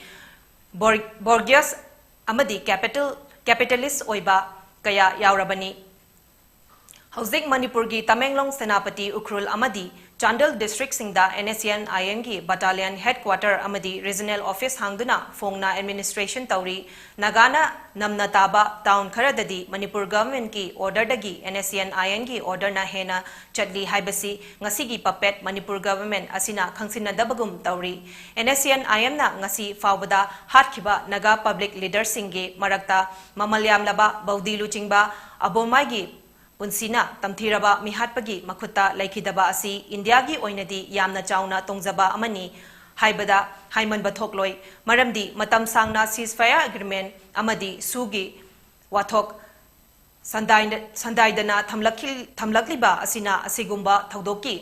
ꯕꯣꯔ-, ꯕꯣꯔꯒꯤꯌꯁ ꯑꯃꯗꯤ ꯀꯦꯄꯤꯇꯦꯂꯤꯁ ꯑꯣꯏꯕ ꯀꯌꯥ ꯌꯥꯎꯔꯕꯅꯤ꯫ ꯍꯧꯖꯤꯛ ꯃꯅꯤꯄꯨꯔꯒꯤ ꯇꯃꯦꯡꯂꯣꯡ, ꯁꯦꯅꯥꯄꯇꯤ, ꯎꯈ꯭ꯔꯨꯜ ꯑꯃꯗꯤ ꯆꯥꯟꯗꯦꯜ ꯗꯤꯁꯇ꯭ꯔꯤꯛꯁꯤꯡꯗ NSCN-IM ꯒꯤ ꯕꯠꯇꯥꯂꯤꯌꯟ ꯍꯦꯗꯀ꯭ꯋꯥꯇꯔ ꯑꯃꯗꯤ ꯔꯤꯖꯅꯦꯜ ꯑꯣꯐꯤꯁ ꯍꯥꯡꯗꯨꯅ ꯐꯣꯡꯅ ꯑꯦꯗꯃꯤꯅꯤꯁꯇ꯭ꯔꯦꯁꯟ ꯇꯧꯔꯤ꯫ ꯅꯥꯒꯥꯅ ꯅꯝꯅ ꯇꯥꯕ ꯇꯥꯎꯟ ꯈꯔꯗꯗꯤ ꯃꯅꯤꯄꯨꯔ ꯒꯚꯔꯟꯃꯦꯟꯠꯀꯤ ꯑꯣꯔꯗꯔꯗꯒꯤ NSCN-IM ꯒꯤ ꯑꯣꯔꯗꯔꯅ ꯍꯦꯟꯅ ꯆꯠꯂꯤ ꯍꯥꯏꯕꯁꯤ ꯉꯁꯤꯒꯤ ꯄꯄꯦꯠ ꯃꯅꯤꯄꯨꯔ ꯒꯚꯔꯟꯃꯦꯟꯠ ꯑꯁꯤꯅ ꯈꯪꯁꯤꯟꯅꯗꯕꯒꯨꯝ ꯇꯧꯔꯤ꯫ NSCN-IM ꯅ ꯉꯁꯤ ꯐꯥꯎꯕꯗ ꯍꯥꯠꯈꯤꯕ ꯅꯥꯒꯥ ꯄꯕ꯭ꯂꯤꯛ ꯂꯤꯗꯔꯁꯤꯡꯒꯤ ꯃꯔꯛꯇ ꯃꯃꯜ ꯌꯥꯝꯂꯕ ꯕꯧꯗꯤ ꯂꯨꯆꯤꯡꯕ ꯑꯕꯣꯃꯥꯏꯒꯤ ꯄꯨꯟꯁꯤꯅ ꯇꯝꯊꯤꯔꯕ ꯃꯤꯍꯥꯠꯄꯒꯤ ꯃꯈꯨꯠꯇ ꯂꯩꯈꯤꯗꯕ ꯑꯁꯤ ꯏꯟꯗꯤꯌꯥꯒꯤ ꯑꯣꯏꯅꯗꯤ ꯌꯥꯝꯅ ꯆꯥꯎꯅ ꯇꯣꯡꯖꯕ ꯑꯃꯅꯤ ꯍꯥꯏꯕꯗ ꯍꯥꯏꯃꯟꯕ ꯊꯣꯛꯂꯣꯏ꯫ ꯃꯔꯝꯗꯤ ꯃꯇꯝ ꯁꯥꯡꯅ ceasefire agreement ꯑꯃꯗꯤ ꯁꯨꯒꯤ ꯋꯥꯊꯣꯛ ꯁꯟꯗꯥꯏꯅ-, ꯁꯟꯗꯥꯏꯗꯅ ꯊꯝꯂꯛꯈꯤ-, ꯊꯝꯂꯛꯂꯤꯕ ꯑꯁꯤꯅ ꯑꯁꯤꯒꯨꯝꯕ ꯊꯧꯗꯣꯛꯀꯤ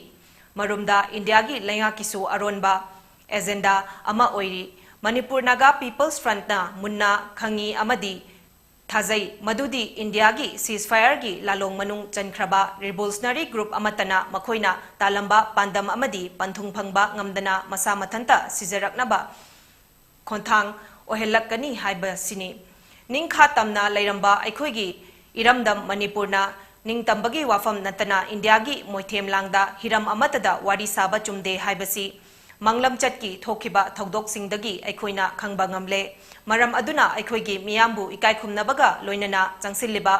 ꯃꯔꯨꯝꯗ ꯏꯟꯗꯤꯌꯥꯒꯤ ꯂꯩꯉꯥꯛꯀꯤꯁꯨ ꯑꯔꯣꯟꯕ ꯑꯦꯖꯦꯟꯗꯥ ꯑꯃ ꯑꯣꯏꯔꯤ꯫ ꯃꯅꯤꯄꯨꯔ ꯅꯥꯒꯥ ꯄꯤꯄꯜꯁ ꯐ꯭ꯔꯟꯠꯅ ꯃꯨꯟꯅ ꯈꯪꯉꯤ ꯑꯃꯗꯤ ꯊꯥꯖꯩ ꯃꯗꯨꯗꯤ ꯏꯟꯗꯤꯌꯥꯒꯤ ceasefire ꯒꯤ ꯂꯥꯂꯣꯡ ꯃꯅꯨꯡ ꯆꯟꯈ꯭ꯔꯕ revolutionary group ꯑꯃꯠꯇꯅ ꯃꯈꯣꯏꯅ ꯇꯥꯂꯝꯕ ꯄꯥꯟꯗꯝ ꯑꯃꯗꯤ ꯄꯟꯊꯨꯡ ꯐꯪꯕ ꯉꯝꯗꯅ ꯃꯁꯥ ꯃꯊꯟꯇ ꯁꯤꯖꯔꯛꯅꯕ ꯈꯣꯡꯊꯥꯡ ꯑꯣꯏꯍꯜꯂꯛꯀꯅꯤ ꯍꯥꯏꯕꯁꯤꯅꯤ꯫ ꯅꯤꯡꯈꯥ ꯇꯝꯅ ꯂꯩꯔꯝꯕ ꯑꯩꯈꯣꯏꯒꯤ ꯏꯔꯝꯗꯝ ꯃꯅꯤꯄꯨꯔꯅ ꯅꯤꯡꯇꯝꯕꯒꯤ ꯋꯥꯐꯝ ꯅꯠꯇꯅ ꯏꯟꯗꯤꯌꯥꯒꯤ ꯃꯣꯏꯊꯦꯝ ꯂꯥꯡꯗ ꯍꯤꯔꯝ ꯑꯃꯠꯇꯗ ꯋꯥꯔꯤ ꯁꯥꯕ ꯆꯨꯝꯗꯦ ꯍꯥꯏꯕꯁꯤ ꯃꯪꯂꯝꯆꯠꯀꯤ ꯊꯣꯛꯈꯤꯕ ꯊꯧꯗꯣꯛꯁꯤꯡꯗꯒꯤ ꯑꯩꯈꯣꯏꯅ ꯈꯪꯕ ꯉꯝꯂꯦ꯫ ꯃꯔꯝ ꯑꯗꯨꯅ ꯑꯩꯈꯣꯏꯒꯤ ꯃꯤꯌꯥꯝꯕꯨ ꯏꯀꯥꯏ ꯈꯨꯝꯅꯕꯒ ꯂꯣꯏꯅꯅ ꯆꯪꯁꯤꯜꯂꯤꯕ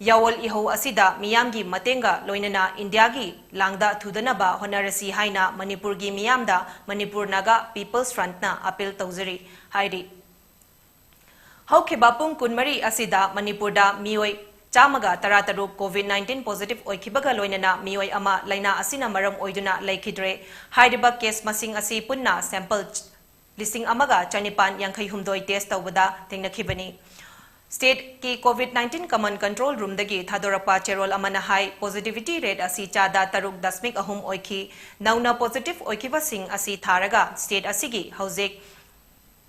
ꯌꯥꯑꯣꯜ ꯏꯍꯧ ꯑꯁꯤꯗ ꯃꯤꯌꯥꯝꯒꯤ ꯃꯇꯦꯡꯒ ꯂꯣꯏꯅꯅ ꯏꯟꯗꯤꯌꯥꯒꯤ ꯂꯥꯡꯗ ꯊꯨꯗꯅꯕ ꯍꯣꯠꯅꯔꯁꯤ ꯍꯥꯏꯅ ꯃꯅꯤꯄꯨꯔꯒꯤ ꯃꯤꯌꯥꯝꯗ ꯃꯅꯤꯄꯨꯔ ꯅꯥꯒꯥ ꯄꯤꯄꯜꯁ ꯐ꯭ꯔꯟꯠꯅ ꯑꯄꯤꯜ ꯇꯧꯖꯔꯤ ꯍꯥꯏꯔꯤ꯫ ꯍꯧꯈꯤꯕ ꯄꯨꯡ ꯀꯨꯟꯃꯔꯤ ꯑꯁꯤꯗ ꯃꯅꯤꯄꯨꯔꯗ ꯃꯤꯑꯣꯏ ꯆꯥꯝꯃꯒ ꯇꯔꯥꯇꯔꯨꯛ COVID nineteen positive ꯑꯣꯏꯈꯤꯕꯒ ꯂꯣꯏꯅꯅ ꯃꯤꯑꯣꯏ ꯑꯃ ꯂꯥꯏꯅꯥ ꯑꯁꯤꯅ ꯃꯔꯝ ꯑꯣꯏꯗꯨꯅ ꯂꯩꯈꯤꯗ꯭ꯔꯦ꯫ ꯍꯥꯏꯔꯤꯕ case ꯃꯁꯤꯡ ꯑꯁꯤ ꯄꯨꯟꯅ sample ꯂꯤꯁꯤꯡ ꯑꯃꯒ ꯆꯅꯤꯄꯥꯟ ꯌꯥꯡꯈꯩ ꯍꯨꯝꯗꯣꯏ test ꯇꯧꯕꯗ ꯊꯦꯡꯅꯈꯤꯕꯅꯤ꯫ Stateꯀꯤ COVID nineteen common control roomꯗꯒꯤ ꯊꯥꯗꯣꯔꯛꯄ ꯆꯦꯔꯣꯜ ꯑꯃꯅ ꯍꯥꯏ, positivity rate ꯑꯁꯤ ꯆꯥꯗ ꯇꯔꯨꯛ ꯗꯁꯃꯤꯛ ꯑꯍꯨꯝ ꯑꯣꯏꯈꯤ꯫ ꯅꯧꯅ positive ꯑꯣꯏꯈꯤꯕꯁꯤꯡ ꯑꯁꯤ ꯊꯥꯔꯒ state ꯑꯁꯤꯒꯤ ꯍꯧꯖꯤꯛ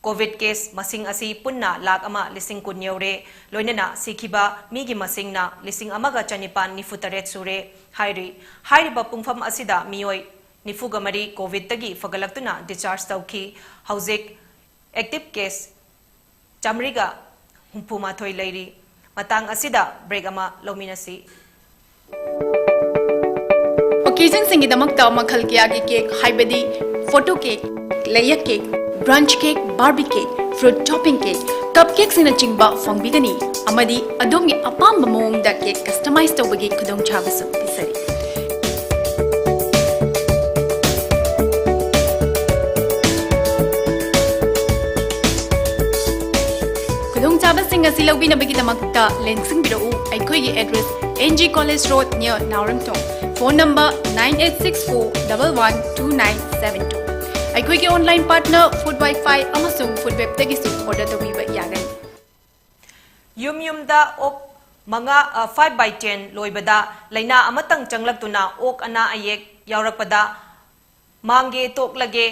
COVID case ꯃꯁꯤꯡ ꯑꯁꯤ ꯄꯨꯟꯅ ꯂꯥꯈ ꯑꯃ ꯂꯤꯁꯤꯡ ꯀꯨꯟ ꯌꯧꯔꯦ꯫ ꯂꯣꯏꯅꯅ ꯁꯤꯈꯤꯕ ꯃꯤꯒꯤ ꯃꯁꯤꯡꯅ ꯂꯤꯁꯤꯡ ꯑꯃꯒ ꯆꯅꯤꯄꯥꯟ ꯅꯤꯐꯨ ꯇꯔꯦꯠ ꯁꯨꯔꯦ ꯍꯥꯏꯔꯤ꯫ ꯍꯥꯏꯔꯤꯕ ꯄꯨꯡꯐꯝ ꯑꯁꯤꯗ ꯃꯤꯑꯣꯏ ꯅꯤꯐꯨꯒ ꯃꯔꯤ COVIDꯇꯒꯤ ꯐꯒꯠꯂꯛꯇꯨꯅ discharge ꯇꯧꯈꯤ꯫ ꯍꯧꯖꯤꯛ active case ꯆꯥꯃꯔꯤꯒ ꯍꯨꯝꯐꯨ ꯃꯥꯊꯣꯏ ꯂꯩꯔꯤ꯫ ꯃꯇꯥꯡ ꯑꯁꯤꯗ break ꯑꯃ ꯂꯧꯃꯤꯟꯅꯁꯤ꯫ Occasionꯁꯤꯡꯒꯤꯗꯃꯛꯇ ꯃꯈꯜ ꯀꯌꯥꯒꯤ cake, ꯍꯥꯏꯕꯗꯤ photo cake, layer cake, brunch cake, barbie cake, fruit topping cake, cup cakeꯁꯤꯡꯅꯆꯤꯡꯕ ꯐꯪꯕꯤꯒꯅꯤ, ꯑꯃꯗꯤ ꯑꯗꯣꯝꯒꯤ ꯑꯄꯥꯝꯕ ꯃꯑꯣꯡꯗ cake customize ꯇꯧꯕꯒꯤ ꯈꯨꯗꯣꯡꯆꯥꯕꯁꯨ ꯄꯤꯖꯔꯤ꯫ ꯈꯨꯗꯣꯡꯆꯥꯕꯁꯤꯡ ꯑꯁꯤ ꯂꯧꯕꯤꯅꯕꯒꯤꯗꯃꯛꯇ ꯂꯦꯡꯁꯤꯟꯕꯤꯔꯛꯎ꯫ ꯑꯩꯈꯣꯏꯒꯤ address NG College Road near ꯅꯥꯎꯔꯦꯝꯊꯣꯡ꯫ Phone number nine eight six four double one two nine seven two꯫ ꯑꯩꯈꯣꯏꯒꯤ online partner Food Wi-Fi ꯑꯃꯁꯨꯡ Food Webꯇꯒꯤꯁꯨ order ꯇꯧꯕꯤꯕ ꯌꯥꯒꯅꯤ꯫ ꯌꯨꯝ ꯌꯨꯝꯗ ꯑꯣꯛ ꯃꯉꯥ, ꯑ, five by ten ꯂꯣꯏꯕꯗ ꯂꯥꯏꯅꯥ ꯑꯃꯇꯪ ꯆꯪꯂꯛꯇꯨꯅ ꯑꯣꯛ ꯑꯅꯥ ꯑꯌꯦꯛ ꯌꯥꯎꯔꯛꯄꯗ ꯃꯥꯡꯒꯦ ꯇꯣꯛꯂꯒꯦ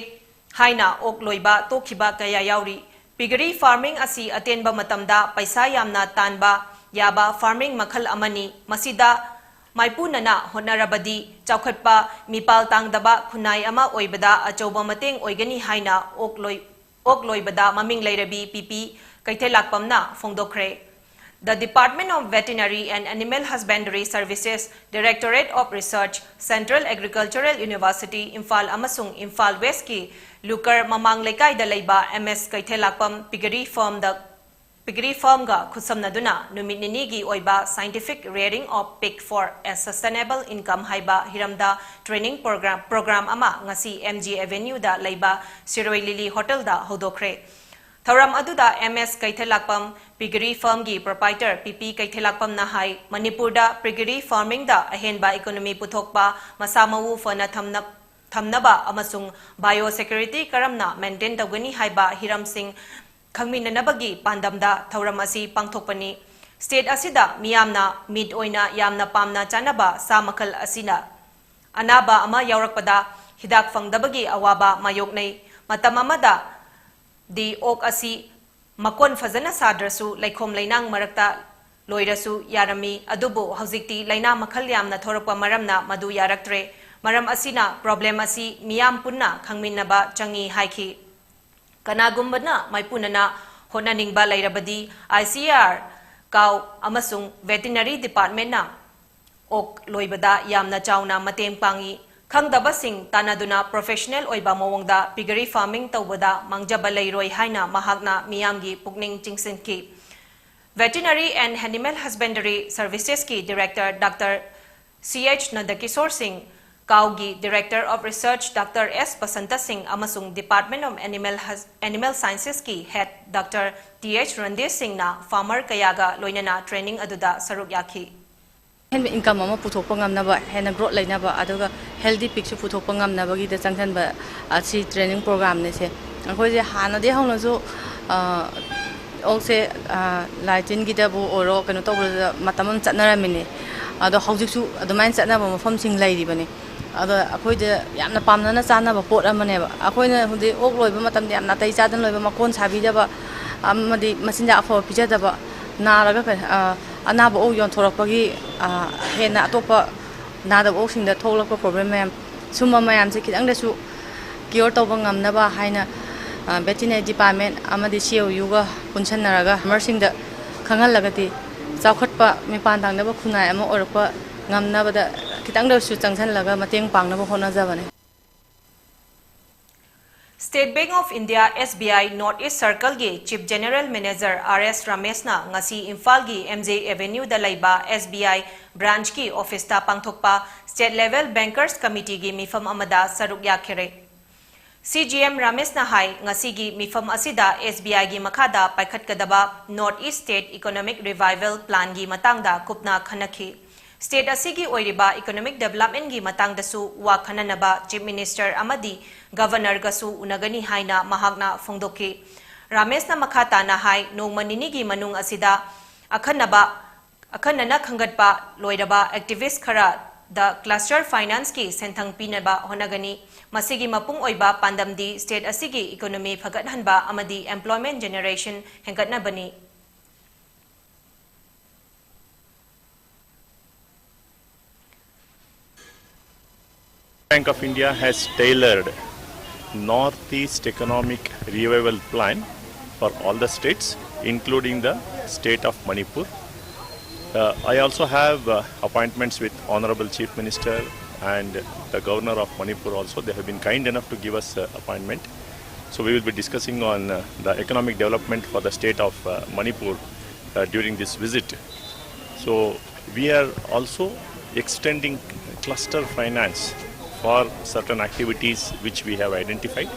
ꯍꯥꯏꯅ ꯑꯣꯛ ꯂꯣꯏꯕ ꯇꯣꯛꯈꯤꯕ ꯀꯌꯥ ꯌꯥꯎꯔꯤ꯫ Piggery farming ꯑꯁꯤ ꯑꯇꯦꯟꯕ ꯃꯇꯝꯗ ꯄꯩꯁꯥ ꯌꯥꯝꯅ ꯇꯥꯟꯕ ꯌꯥꯕ farming ꯃꯈꯜ ꯑꯃꯅꯤ꯫ ꯃꯁꯤꯗ ꯃꯥꯏꯄꯨꯅꯅ ꯍꯣꯠꯅꯔꯕꯗꯤ ꯆꯥꯎꯈꯠꯄ ꯃꯤꯄꯥꯜ ꯇꯥꯡꯗꯕ ꯈꯨꯟꯅꯥꯏ ꯑꯃ ꯑꯣꯏꯕꯗ ꯑꯆꯧꯕ ꯃꯇꯦꯡ ꯑꯣꯏꯒꯅꯤ ꯍꯥꯏꯅ ꯑꯣꯛ ꯂꯣꯏ-, ꯑꯣꯛ ꯂꯣꯏꯕꯗ ꯃꯃꯤꯡ ꯂꯩꯔꯕꯤ ꯄꯤ ꯄꯤ ꯀꯩꯊꯦꯜꯂꯥꯛꯄꯝꯅ ꯐꯣꯡꯗꯣꯛꯈ꯭ꯔꯦ꯫ The Department of Veterinary and Animal Husbandry Services, Directorate of Research, Central Agricultural University, Imphal ꯑꯃꯁꯨꯡ ꯏꯝꯐꯥꯜ ꯋꯦꯁꯀꯤ ꯂꯨꯀꯔ ꯃꯃꯥꯡ ꯂꯩꯀꯥꯏꯗ ꯂꯩꯕ ꯑꯦꯝ ꯑꯦꯁ ꯀꯩꯊꯦꯜꯂꯥꯛꯄꯝ piggery farmꯗ, piggery farmꯒ ꯈꯨꯠꯁꯝꯅꯗꯨꯅ ꯅꯨꯃꯤꯠ ꯅꯤꯅꯤꯒꯤ ꯑꯣꯏꯕ Scientific Rearing of Pig for a Sustainable Income ꯍꯥꯏꯕ ꯍꯤꯔꯝꯗ training program, program ꯑꯃ ꯉꯁꯤ ꯑꯦꯝ ꯖꯤ ꯑꯦꯚꯦꯅ꯭ꯌꯨꯗ ꯂꯩꯕ ꯁꯤꯔꯣꯏ ꯂꯤꯂꯤ ꯍꯣꯇꯦꯜꯗ ꯍꯧꯗꯣꯛꯈ꯭ꯔꯦ꯫ ꯊꯧꯔꯝ ꯑꯗꯨꯗ ꯑꯦꯝ ꯑꯦꯁ ꯀꯩꯊꯦꯜꯂꯥꯛꯄꯝ piggery farmꯒꯤ proprietor ꯄꯤ ꯄꯤ ꯀꯩꯊꯦꯜꯂꯥꯛꯄꯝꯅ ꯍꯥꯏ, ꯃꯅꯤꯄꯨꯔꯗ piggery farmingꯗ ꯑꯍꯦꯟꯕ economy ꯄꯨꯊꯣꯛꯄ, ꯃꯁꯥ ꯃꯎ ꯐꯅ ꯊꯝꯅ-, ꯊꯝꯅꯕ ꯑꯃꯁꯨꯡ biosecurity ꯀꯔꯝꯅ maintain ꯇꯧꯒꯅꯤ ꯍꯥꯏꯕ ꯍꯤꯔꯝꯁꯤꯡ ꯈꯪꯃꯤꯟꯅꯅꯕꯒꯤ ꯄꯥꯟꯗꯝꯗ ꯊꯧꯔꯝ ꯑꯁꯤ ꯄꯥꯡꯊꯣꯛꯄꯅꯤ꯫ State ꯑꯁꯤꯗ ꯃꯤꯌꯥꯝꯅ meat ꯑꯣꯏꯅ ꯌꯥꯝꯅ ꯄꯥꯝꯅ ꯆꯥꯅꯕ ꯁꯥ ꯃꯈꯜ ꯑꯁꯤꯅ ꯑꯅꯥꯕ ꯑꯃ ꯌꯥꯎꯔꯛꯄꯗ ꯍꯤꯗꯥꯛ ꯐꯪꯗꯕꯒꯤ ꯑꯋꯥꯕ ꯃꯥꯌꯣꯛꯅꯩ꯫ ꯃꯇꯝ ꯑꯃꯗ ꯗꯤ ꯑꯣꯛ ꯑꯁꯤ ꯃꯀꯣꯟ ꯐꯖꯅ ꯁꯥꯗ꯭ꯔꯁꯨ ꯂꯩꯈꯣꯝ ꯂꯩꯅꯥꯡ ꯃꯔꯛꯇ ꯂꯣꯏꯔꯁꯨ ꯌꯥꯔꯝꯃꯤ, ꯑꯗꯨꯕꯨ ꯍꯧꯖꯤꯛꯇꯤ ꯂꯥꯏꯅꯥ ꯃꯈꯜ ꯌꯥꯝꯅ ꯊꯣꯔꯛꯄ ꯃꯔꯝꯅ ꯃꯗꯨ ꯌꯥꯔꯛꯇ꯭ꯔꯦ꯫ ꯃꯔꯝ ꯑꯁꯤꯅ problem ꯑꯁꯤ ꯃꯤꯌꯥꯝ ꯄꯨꯟꯅ ꯈꯪꯃꯤꯟꯅꯕ ꯆꯪꯏ ꯍꯥꯏꯈꯤ꯫ ꯀꯅꯥꯒꯨꯝꯕꯅ ꯃꯥꯏꯄꯨꯅꯅ ꯍꯣꯠꯅꯅꯤꯡꯕ ꯂꯩꯔꯕꯗꯤ I C A R, cow ꯑꯃꯁꯨꯡ veterinary departmentꯅ ꯑꯣꯛ ꯂꯣꯏꯕꯗ ꯌꯥꯝꯅ ꯆꯥꯎꯅ ꯃꯇꯦꯡ ꯄꯥꯡꯏ꯫ ꯈꯪꯗꯕꯁꯤꯡ ꯇꯥꯟꯅꯗꯨꯅ professional ꯑꯣꯏꯕ ꯃꯑꯣꯡꯗ piggery farming ꯇꯧꯕꯗ ꯃꯥꯡꯖꯕ ꯂꯩꯔꯣꯏ ꯍꯥꯏꯅ ꯃꯍꯥꯛꯅ ꯃꯤꯌꯥꯝꯒꯤ ꯄꯨꯛꯅꯤꯡ ꯆꯤꯡꯁꯤꯟꯈꯤ꯫ Veterinary and Animal Husbandry Servicesꯀꯤ Director Doctor C H ꯅꯟꯗꯀꯤꯁꯣꯔ ꯁꯤꯡ, cowꯒꯤ Director of Research Doctor S Basanta ꯁꯤꯡ ꯑꯃꯁꯨꯡ Department of Animal Hus-, Animal Sciencesꯀꯤ Head Doctor T H ꯔꯟꯗꯤꯔ ꯁꯤꯡꯅ farmer ꯀꯌꯥꯒ ꯂꯣꯏꯅꯅ training ꯑꯗꯨꯗ ꯁꯔꯨꯛ ꯌꯥꯈꯤ꯫ ꯍꯦꯟꯅ income ꯑꯃ ꯄꯨꯊꯣꯛꯄ ꯉꯝꯅꯕ, ꯍꯦꯟꯅ growth ꯂꯩꯅꯕ, ꯑꯗꯨꯒ healthy pigꯁꯨ ꯄꯨꯊꯣꯛꯄ ꯉꯝꯅꯕꯒꯤꯗ ꯆꯪꯁꯤꯟꯕ ꯑꯁꯤ training programꯅꯦ ꯁꯦ꯫ ꯑꯩꯈꯣꯏꯁꯦ ꯍꯥꯟꯅꯗꯒꯤ ꯍꯧꯅꯁꯨ, ꯑ, ꯑꯣꯛꯁꯦ, ꯑ, ꯂꯥꯏ ꯇꯤꯟꯒꯤꯗꯕꯨ ꯑꯣꯏꯔꯣ, ꯀꯩꯅꯣ ꯇꯧꯕꯗ ꯃꯇꯝ ꯑꯃ ꯆꯠꯅꯔꯝꯃꯤꯅꯦ꯫ ꯑꯗꯣ ꯍꯧꯖꯤꯛꯁꯨ ꯑꯗꯨꯃꯥꯏꯅ ꯆꯠꯅꯕ ꯃꯐꯝꯁꯤꯡ ꯂꯩꯔꯤꯕꯅꯤ꯫ ꯑꯗꯣ ꯑꯩꯈꯣꯏꯗ ꯌꯥꯝꯅ ꯄꯥꯝꯅꯅ ꯆꯥꯅꯕ ꯄꯣꯠ ꯑꯃꯅꯦꯕ꯫ ꯑꯩꯈꯣꯏꯅ ꯍꯧꯖꯤꯛ ꯑꯣꯛ ꯂꯣꯏꯕ ꯃꯇꯝꯗ ꯌꯥꯝ ꯅꯥꯇꯩ ꯆꯥꯗꯅ ꯂꯣꯏꯕ, ꯃꯀꯣꯟ ꯁꯥꯕꯤꯗꯕ ꯑꯃꯗꯤ ꯃꯆꯤꯟꯖꯥꯛ ꯑꯐꯕ ꯄꯤꯖꯗꯕ, ꯅꯥꯔꯒ ꯀꯩ-, ꯑ, ꯑꯅꯥꯕ ꯑꯣꯛ ꯌꯣꯟꯊꯣꯔꯛꯄꯒꯤ, ꯑ, ꯍꯦꯟꯅ ꯑꯇꯣꯞꯄ ꯅꯥꯗꯕ ꯑꯣꯛꯁꯤꯡꯗ ꯊꯣꯛꯂꯛꯄ problem ꯃꯌꯥꯝ, ꯁꯨꯝꯕ ꯃꯌꯥꯝꯁꯦ ꯈꯤꯇꯪꯗꯁꯨ cure ꯇꯧꯕ ꯉꯝꯅꯕ ꯍꯥꯏꯅ ꯚꯦꯇꯤꯅꯔꯤ ꯗꯤꯄꯥꯔꯠꯃꯦꯟ ꯑꯃꯗꯤ ꯁꯤ ꯑꯦ ꯌꯨꯒ ꯄꯨꯟꯁꯤꯟꯅꯔꯒ ꯐꯥꯔꯃꯔꯁꯤꯡꯗ ꯈꯪꯍꯜꯂꯒꯗꯤ ꯆꯥꯎꯈꯠꯄ ꯃꯤꯄꯥꯟ ꯇꯥꯡꯗꯕ ꯈꯨꯟꯅꯥꯏ ꯑꯃ ꯑꯣꯏꯔꯛꯄ ꯉꯝꯅꯕꯗ ꯈꯤꯇꯪꯗ ꯑꯣꯏꯔꯁꯨ ꯆꯪꯁꯤꯜꯂꯒ ꯃꯇꯦꯡ ꯄꯥꯡꯅꯕ ꯍꯣꯠꯅꯖꯕꯅꯤ꯫ State Bank of India, S B I, North East Circle ꯒꯤ Chief General Manager R S ꯔꯥꯃꯦꯁꯅ ꯉꯁꯤ ꯏꯝꯐꯥꯜꯒꯤ M J Avenue ꯗ ꯂꯩꯕ S B I branch ꯀꯤ office ꯇ ꯄꯥꯡꯊꯣꯛꯄ State Level Bankers Committee ꯒꯤ ꯃꯤꯐꯝ ꯑꯃꯗ ꯁꯔꯨꯛ ꯌꯥꯈꯤꯔꯦ꯫ C G M ꯔꯥꯃꯦꯁꯅ ꯍꯥꯏ, ꯉꯁꯤꯒꯤ ꯃꯤꯐꯝ ꯑꯁꯤꯗ S B I ꯒꯤ ꯃꯈꯥꯗ ꯄꯥꯏꯈꯠꯀꯗꯕ North East State Economic Revival Plan ꯒꯤ ꯃꯇꯥꯡꯗ ꯀꯨꯞꯅ ꯈꯟꯅꯈꯤ꯫ State ꯑꯁꯤꯒꯤ ꯑꯣꯏꯔꯤꯕ economic development ꯒꯤ ꯃꯇꯥꯡꯗꯁꯨ ꯋꯥ ꯈꯟꯅꯅꯕ Chief Minister ꯑꯃꯗꯤ Governor ꯒꯁꯨ ꯎꯅꯒꯅꯤ ꯍꯥꯏꯅ ꯃꯍꯥꯛꯅ ꯐꯣꯡꯗꯣꯛꯈꯤ꯫ ꯔꯥꯃꯦꯁꯅ ꯃꯈꯥ ꯇꯥꯅ ꯍꯥꯏ, ꯅꯣꯡꯃ ꯅꯤꯅꯤꯒꯤ ꯃꯅꯨꯡ ꯑꯁꯤꯗ ꯑꯈꯟꯅꯕ, ꯑꯈꯟꯅꯅ ꯈꯟꯒꯠꯄ ꯂꯣꯏꯔꯕ activist ꯈꯔꯗ cluster finance ꯀꯤ ꯁꯦꯟꯊꯪ ꯄꯤꯅꯕ ꯍꯣꯠꯅꯒꯅꯤ꯫ ꯃꯁꯤꯒꯤ ꯃꯄꯨꯡ ꯑꯣꯏꯕ ꯄꯥꯟꯗꯝꯗꯤ state ꯑꯁꯤꯒꯤ economy ꯐꯒꯠꯍꯟꯕ ꯑꯃꯗꯤ employment generation ꯍꯦꯟꯒꯠꯅꯕꯅꯤ꯫ Bank of India has tailored Northeast Economic Revival Plan for all the states, including the state of Manipur. Uh, I also have uh, appointments with Honorable Chief Minister and the Governor of Manipur also. They have been kind enough to give us uh, appointment. So we will be discussing on uh, the economic development for the state of uh, Manipur uh, during this visit. So we are also extending cluster finance for certain activities which we have identified.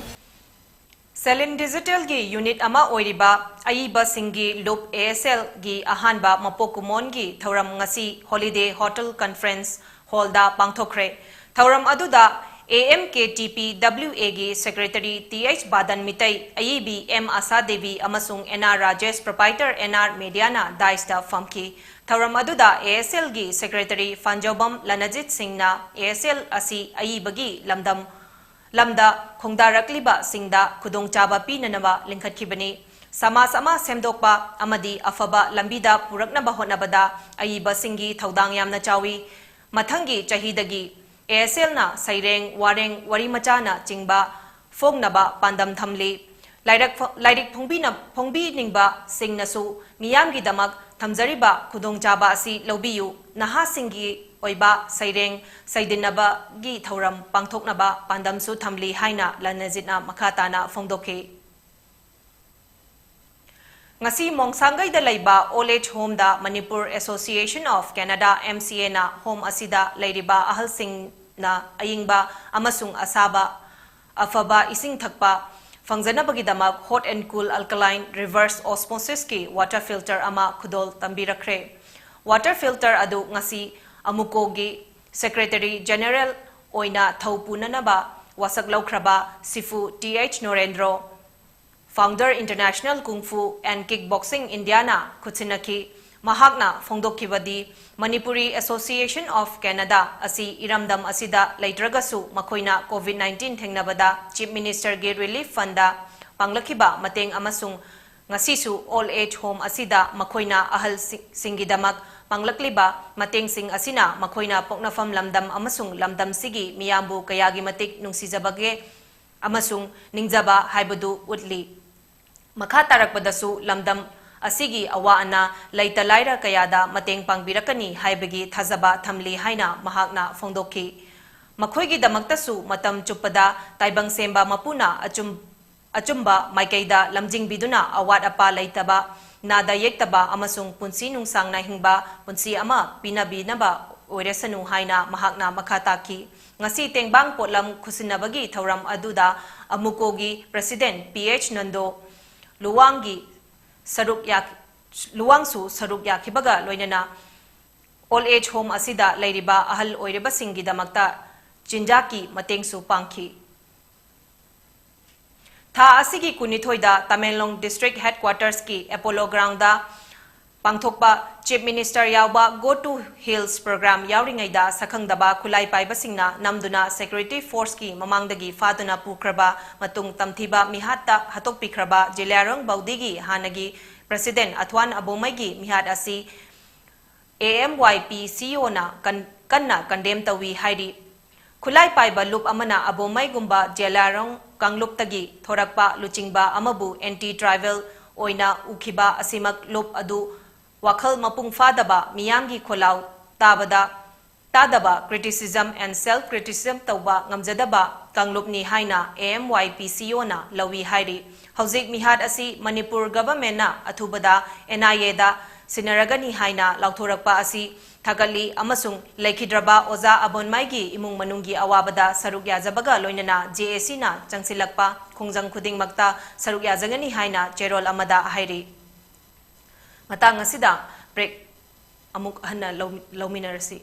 Selin Digital ꯒꯤ unit ꯑꯃ ꯑꯣꯏꯔꯤꯕ ꯑꯏꯕꯁꯤꯡꯒꯤ ꯂꯨꯞ A S L ꯒꯤ ꯑꯍꯥꯟꯕ ꯃꯄꯣꯛ ꯀꯨꯝꯑꯣꯟꯒꯤ ꯊꯧꯔꯝ ꯉꯁꯤ Holiday Hotel Conference Hall ꯗ ꯄꯥꯡꯊꯣꯛꯈ꯭ꯔꯦ꯫ ꯊꯧꯔꯝ ꯑꯗꯨꯗ A M K T P W A ꯒꯤ Secretary Th Badan Meitei, ꯑꯏꯕꯤ M Asha Devi ꯑꯃꯁꯨꯡ N R Rajesh, proprietor N R Media ꯅ dais ꯇ ꯐꯝꯈꯤ꯫ ꯊꯧꯔꯝ ꯑꯗꯨꯗ A S L ꯒꯤ Secretary ꯐꯥꯟꯖꯧꯕꯝ ꯂꯅꯖꯤꯠ ꯁꯤꯡꯅ A S L ꯑꯁꯤ ꯑꯏꯕꯒꯤ ꯂꯝꯗꯝ ꯂꯝꯗ ꯈꯣꯡꯗꯥꯔꯛꯂꯤꯕꯁꯤꯡꯗ ꯈꯨꯗꯣꯡꯆꯥꯕ ꯄꯤꯅꯅꯕ ꯂꯤꯡꯈꯠꯈꯤꯕꯅꯤ꯫ ꯁꯃꯥꯖ ꯑꯃ ꯁꯦꯝꯗꯣꯛꯄ ꯑꯃꯗꯤ ꯑꯐꯕ ꯂꯝꯕꯤꯗ ꯄꯨꯔꯛꯅꯕ ꯍꯣꯠꯅꯕꯗ ꯑꯏꯕꯁꯤꯡꯒꯤ ꯊꯧꯗꯥꯡ ꯌꯥꯝꯅ ꯆꯥꯎꯏ꯫ ꯃꯊꯪꯒꯤ ꯆꯍꯤꯗꯒꯤ A S L ꯅ ꯁꯩꯔꯦꯡ, ꯋꯥꯔꯦꯡ, ꯋꯥꯔꯤꯃꯆꯥꯅ ꯆꯤꯡꯕ ꯐꯣꯡꯅꯕ ꯄꯥꯟꯗꯝ ꯊꯝꯂꯤ꯫ ꯂꯥꯏꯔꯤꯛ ꯐ-, ꯂꯥꯏꯔꯤꯛ ꯐꯣꯡꯕꯤꯅ-, ꯐꯣꯡꯕꯤꯅꯤꯡꯕꯁꯤꯡꯅꯁꯨ ꯃꯤꯌꯥꯝꯒꯤꯗꯃꯛ ꯊꯝꯖꯔꯤꯕ ꯈꯨꯗꯣꯡꯆꯥꯕ ꯑꯁꯤ ꯂꯧꯕꯤꯌꯨ꯫ ꯅꯍꯥꯁꯤꯡꯒꯤ ꯑꯣꯏꯕ ꯁꯩꯔꯦꯡ ꯁꯩꯗꯤꯟꯅꯕꯒꯤ ꯊꯧꯔꯝ ꯄꯥꯡꯊꯣꯛꯅꯕ ꯄꯥꯟꯗꯝꯁꯨ ꯊꯝꯂꯤ ꯍꯥꯏꯅ ꯂꯟꯅꯖꯤꯠꯅ ꯃꯈꯥ ꯇꯥꯅ ꯐꯣꯡꯗꯣꯛꯈꯤ꯫ ꯉꯁꯤ ꯃꯣꯡꯁꯥꯡꯒꯩꯗ ꯂꯩꯕ Old Age Homeꯗ Manipur Association of Canada, M C Aꯅ home ꯑꯁꯤꯗ ꯂꯩꯔꯤꯕ ꯑꯍꯜꯁꯤꯡꯅ ꯑꯏꯪꯕ ꯑꯃꯁꯨꯡ ꯑꯁꯥꯕ, ꯑꯐꯕ ꯏꯁꯤꯡ ꯊꯛꯄ ꯐꯪꯖꯅꯕꯒꯤꯗꯃꯛ hot and cool alkaline reverse osmosisꯀꯤ water filter ꯑꯃ ꯈꯨꯗꯣꯜ ꯇꯝꯕꯤꯔꯛꯈ꯭ꯔꯦ꯫ Water filter ꯑꯗꯨ ꯉꯁꯤ ꯑꯃꯨꯀꯣꯒꯤ Secretary General ꯑꯣꯏꯅ ꯊꯧ ꯄꯨꯅꯅꯕ ꯋꯥꯁꯛ ꯂꯧꯈ꯭ꯔꯕ Sifu T H Norendro, Founder International Kung Fu and Kickboxing Indiaꯅ ꯈꯨꯠꯁꯤꯟꯅꯈꯤ꯫ ꯃꯍꯥꯛꯅ ꯐꯣꯡꯗꯣꯛꯈꯤꯕꯗꯤ, Manipuri Association of Canada ꯑꯁꯤ ꯏꯔꯝꯗꯝ ꯑꯁꯤꯗ ꯂꯩꯇ꯭ꯔꯒꯁꯨ ꯃꯈꯣꯏꯅ COVID nineteen ꯊꯦꯡꯅꯕꯗ Chief Ministerꯒꯤ Relief Fundꯗ ꯄꯥꯡꯂꯛꯈꯤꯕ ꯃꯇꯦꯡ ꯑꯃꯁꯨꯡ ꯉꯁꯤꯁꯨ Old Age Home ꯑꯁꯤꯗ ꯃꯈꯣꯏꯅ ꯑꯍꯜꯁꯤꯡꯒꯤꯗꯃꯛ ꯄꯥꯡꯂꯛꯂꯤꯕ ꯃꯇꯦꯡꯁꯤꯡ ꯑꯁꯤꯅ ꯃꯈꯣꯏꯅ ꯄꯣꯛꯅꯐꯝ ꯂꯝꯗꯝ ꯑꯃꯁꯨꯡ ꯂꯝꯗꯝꯁꯤꯒꯤ ꯃꯤꯌꯥꯝꯕꯨ ꯀꯌꯥꯒꯤ ꯃꯇꯤꯛ ꯅꯨꯡꯁꯤꯖꯕꯒꯦ ꯑꯃꯁꯨꯡ ꯅꯤꯡꯖꯕ ꯍꯥꯏꯕꯗꯨ ꯎꯠꯂꯤ꯫ ꯃꯈꯥ ꯇꯥꯔꯛꯄꯗꯁꯨ ꯂꯝꯗꯝ ꯑꯁꯤꯒꯤ ꯑꯋꯥ ꯑꯅꯥ, ꯂꯩꯇ ꯂꯥꯏꯔ ꯀꯌꯥꯗ ꯃꯇꯦꯡ ꯄꯥꯡꯕꯤꯔꯛꯀꯅꯤ ꯍꯥꯏꯕꯒꯤ ꯊꯥꯖꯕ ꯊꯝꯂꯤ ꯍꯥꯏꯅ ꯃꯍꯥꯛꯅ ꯐꯣꯡꯗꯣꯛꯈꯤ꯫ ꯃꯈꯣꯏꯒꯤꯗꯃꯛꯇꯁꯨ ꯃꯇꯝ ꯆꯨꯞꯄꯗ ꯇꯥꯏꯕꯪ ꯁꯦꯝꯕ ꯃꯄꯨꯅ ꯑꯆꯨꯝ-, ꯑꯆꯨꯝꯕ ꯃꯥꯏꯀꯩꯗ ꯂꯝꯖꯤꯡꯕꯤꯗꯨꯅ ꯑꯋꯥꯠ ꯑꯄꯥ ꯂꯩꯇꯕ, ꯅꯥꯗ ꯌꯦꯛꯇꯕ ꯑꯃꯁꯨꯡ ꯄꯨꯟꯁꯤ ꯅꯨꯡꯁꯥꯡꯅ ꯍꯤꯡꯕ ꯄꯨꯟꯁꯤ ꯑꯃ ꯄꯤꯅꯕꯤꯅꯕ ꯑꯣꯏꯔꯁꯅꯨ ꯍꯥꯏꯅ ꯃꯍꯥꯛꯅ ꯃꯈꯥ ꯇꯥꯈꯤ꯫ ꯉꯁꯤ ꯇꯦꯡꯕꯥꯡ ꯄꯣꯠꯂꯝ ꯈꯨꯠꯁꯤꯟꯅꯕꯒꯤ ꯊꯧꯔꯝ ꯑꯗꯨꯗ ꯑꯃꯨꯀꯣꯒꯤ President ꯄꯤ ꯑꯩꯆ ꯅꯟꯗꯣ ꯂꯨꯋꯥꯡꯒꯤ ꯁꯔꯨꯛ ꯌꯥ-, ꯂꯨꯋꯥꯡꯁꯨ ꯁꯔꯨꯛ ꯌꯥꯈꯤꯕꯒ ꯂꯣꯏꯅꯅ Old Age Home ꯑꯁꯤꯗ ꯂꯩꯔꯤꯕ ꯑꯍꯜ ꯑꯣꯏꯔꯕꯁꯤꯡꯒꯤꯗꯃꯛꯇ ꯆꯤꯟꯖꯥꯛꯀꯤ ꯃꯇꯦꯡꯁꯨ ꯄꯥꯡꯈꯤ꯫ ꯊꯥ ꯑꯁꯤꯒꯤ ꯀꯨꯟꯅꯤꯊꯣꯏꯗ ꯇꯃꯦꯡꯂꯣꯡ District Headquartersꯀꯤ Apollo Groundꯗ ꯄꯥꯡꯊꯣꯛꯄ Chief Minister ꯌꯥꯎꯕ Go to Hills Program ꯌꯥꯎꯔꯤꯉꯩꯗ ꯁꯛꯈꯪꯗꯕ ꯈꯨꯠꯂꯥꯏ ꯄꯥꯏꯕꯁꯤꯡꯅ ꯅꯝꯗꯨꯅ Security Forceꯀꯤ ꯃꯃꯥꯡꯗꯒꯤ ꯐꯥꯗꯨꯅ ꯄꯨꯈ꯭ꯔꯕ ꯃꯇꯨꯡ ꯇꯝꯊꯤꯕ ꯃꯤꯍꯥꯠꯇ ꯍꯥꯠꯇꯣꯛꯄꯤꯈ꯭ꯔꯕ ꯖꯦꯂꯤꯌꯥꯡꯔꯣꯡ ꯕꯧꯗꯤꯒꯤ ꯍꯥꯟꯅꯒꯤ President ꯑꯊ꯭ꯋꯥꯟ ꯑꯕꯣꯃꯩꯒꯤ ꯃꯤꯍꯥꯠ ꯑꯁꯤ A M Y P C Oꯅ ꯀꯟ-, ꯀꯟꯅ condemn ꯇꯧꯏ ꯍꯥꯏꯔꯤ꯫ ꯈꯨꯠꯂꯥꯏ ꯄꯥꯏꯕ ꯂꯨꯞ ꯑꯃꯅ ꯑꯕꯣꯃꯩꯒꯨꯝꯕ ꯖꯦꯂꯤꯌꯥꯡꯔꯣꯡ ꯀꯥꯡꯂꯨꯞꯇꯒꯤ ꯊꯣꯔꯛꯄ ꯂꯨꯆꯤꯡꯕ ꯑꯃꯕꯨ ꯑꯦꯟꯇꯤ ꯇ꯭ꯔꯥꯏꯕꯦꯜ ꯑꯣꯏꯅ ꯎꯈꯤꯕ ꯑꯁꯤꯃꯛ ꯂꯨꯞ ꯑꯗꯨ ꯋꯥꯈꯜ ꯃꯄꯨꯡ ꯐꯥꯗꯕ ꯃꯤꯌꯥꯝꯒꯤ ꯈꯣꯜꯂꯥꯎ ꯇꯥꯕꯗ ꯇꯥꯗꯕ, criticism and self criticism ꯇꯧꯕ ꯉꯝꯖꯗꯕ ꯀꯥꯡꯂꯨꯞꯅꯤ ꯍꯥꯏꯅ ꯑꯦ ꯑꯦꯝ ꯋꯥꯏ ꯄꯤ ꯁꯤ ꯑꯣꯅ ꯂꯧꯏ ꯍꯥꯏꯔꯤ꯫ ꯍꯧꯖꯤꯛ ꯃꯤꯍꯥꯠ ꯑꯁꯤ ꯃꯅꯤꯄꯨꯔ ꯒꯚꯔꯟꯃꯦꯟꯠꯅ ꯑꯊꯨꯕꯗ ꯑꯦꯟ ꯑꯥꯏ ꯑꯦꯗ ꯁꯤꯟꯅꯔꯒꯅꯤ ꯍꯥꯏꯅ ꯂꯥꯎꯊꯣꯔꯛꯄ ꯑꯁꯤ ꯊꯥꯒꯠꯂꯤ ꯑꯃꯁꯨꯡ ꯂꯩꯈꯤꯗ꯭ꯔꯕ ꯑꯣꯖꯥ ꯑꯕꯣꯟꯃꯥꯏꯒꯤ ꯏꯃꯨꯡ ꯃꯅꯨꯡꯒꯤ ꯑꯋꯥꯕꯗ ꯁꯔꯨꯛ ꯌꯥꯖꯕꯒ ꯂꯣꯏꯅꯅ ꯖꯦ ꯑꯦ ꯁꯤꯅ ꯆꯪꯁꯤꯜꯂꯛꯄ ꯈꯣꯡꯖꯪ ꯈꯨꯗꯤꯡꯃꯛꯇ ꯁꯔꯨꯛ ꯌꯥꯖꯒꯅꯤ ꯍꯥꯏꯅ ꯆꯦꯔꯣꯜ ꯑꯃꯗ ꯍꯥꯏꯔꯤ꯫ ꯃꯇꯥꯡ ꯑꯁꯤꯗ ꯕ꯭ꯔꯦꯛ ꯑꯃꯨꯛ ꯍꯟꯅ ꯂꯧ-, ꯂꯧꯃꯤꯟꯅꯔꯁꯤ꯫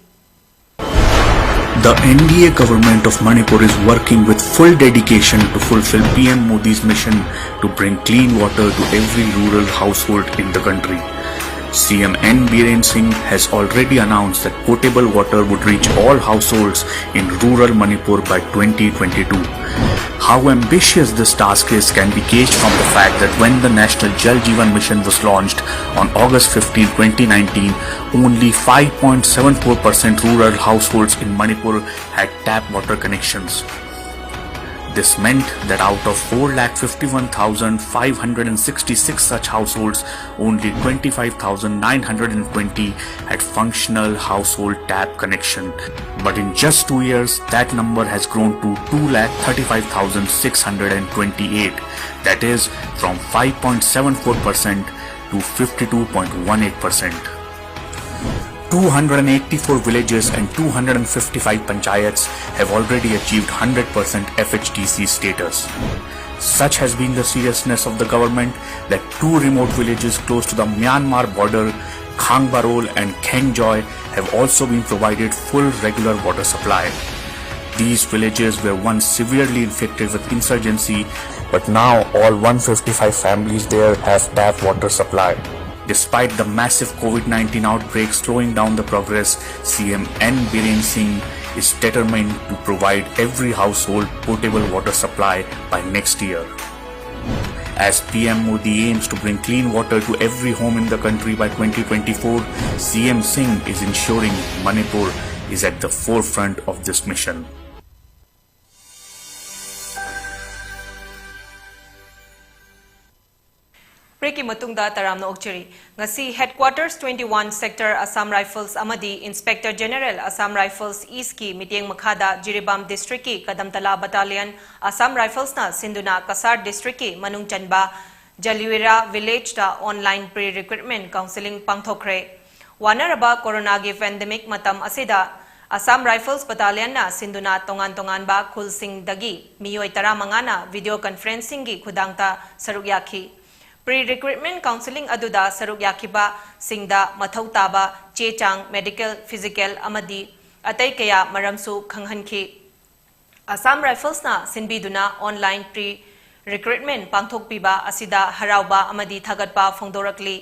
The N D A government of Manipur is working with full dedication to fulfill P M Modi's mission to bring clean water to every rural household in the country. C M N Biren Singh has already announced that potable water would reach all households in rural Manipur by twenty twenty-two. How ambitious this task is can be gauged from the fact that when the National Jal Jeevan Mission was launched on August fifteenth, twenty nineteen, only five point seven four percent rural households in Manipur had tap water connections. This meant that out of four lakh fifty-one thousand five hundred and sixty-six such households, only twenty-five thousand nine hundred and twenty had functional household tap connection. But in just two years, that number has grown to two lakh thirty-five thousand six hundred and twenty-eight, that is, from five point seven four percent to fifty-two point one eight percent. Two hundred and eighty-four villages and two hundred and fifty-five panchayats have already achieved hundred percent F H D C status. Such has been the seriousness of the government that two remote villages close to the Myanmar border, Khangbarol and Khengjoy, have also been provided full regular water supply. These villages were once severely infected with insurgency, but now all one fifty-five families there have tap water supply. Despite the massive COVID nineteen outbreak slowing down the progress, C M N Biren Singh is determined to provide every household potable water supply by next year. As P M Modi aims to bring clean water to every home in the country by twenty twenty-four, C M Singh is ensuring Manipur is at the forefront of this mission. ꯀꯤ ꯃꯇꯨꯡꯗ ꯇꯔꯥꯝꯅ ꯑꯣꯛꯆꯔꯤ꯫ ꯉꯁꯤ Headquarters twenty one Sector Assam Rifles ꯑꯃꯗꯤ Inspector General Assam Rifles East ꯀꯤ ꯃꯤꯠꯌꯦꯡ ꯃꯈꯥꯗ Jiribam District ꯀꯤ ꯀꯗꯝꯇꯂꯥ Battalion Assam Rifles ꯅ ꯁꯤꯟꯗꯨꯅ ꯀꯁꯥꯔ District ꯀꯤ ꯃꯅꯨꯡ ꯆꯟꯕ ꯖꯂꯤꯋꯤꯔꯥ Village ꯇ online pre recruitment counselling ꯄꯥꯡꯊꯣꯛꯈ꯭ꯔꯦ꯫ ꯋꯥꯅꯔꯕ ꯀꯣꯔꯣꯅꯥꯒꯤ pandemic ꯃꯇꯝ ꯑꯁꯤꯗ Assam Rifles Battalion ꯅ ꯁꯤꯟꯗꯨꯅ ꯇꯣꯉꯥꯟ ꯇꯣꯉꯥꯟꯕ ꯈꯨꯜꯁꯤꯡꯗꯒꯤ ꯃꯤꯑꯣꯏ ꯇꯔꯥꯃꯉꯥ ꯅ video conferencing ꯒꯤ ꯈꯨꯊꯥꯡꯗ ꯁꯔꯨꯛ ꯌꯥꯈꯤ꯫ Pre recruitment counselling ꯑꯗꯨꯗ ꯁꯔꯨꯛ ꯌꯥꯈꯤꯕꯁꯤꯡꯗ ꯃꯊꯧ ꯇꯥꯕ ꯆꯦ ꯆꯥꯡ, medical, physical ꯑꯃꯗꯤ ꯑꯇꯩ ꯀꯌꯥ ꯃꯔꯝꯁꯨ ꯈꯪꯍꯟꯈꯤ꯫ Assam Rifles ꯅ ꯁꯤꯟꯕꯤꯗꯨꯅ online pre recruitment ꯄꯥꯡꯊꯣꯛꯄꯤꯕ ꯑꯁꯤꯗ ꯍꯔꯥꯎꯕ ꯑꯃꯗꯤ ꯊꯥꯒꯠꯄ ꯐꯣꯡꯗꯣꯔꯛꯂꯤ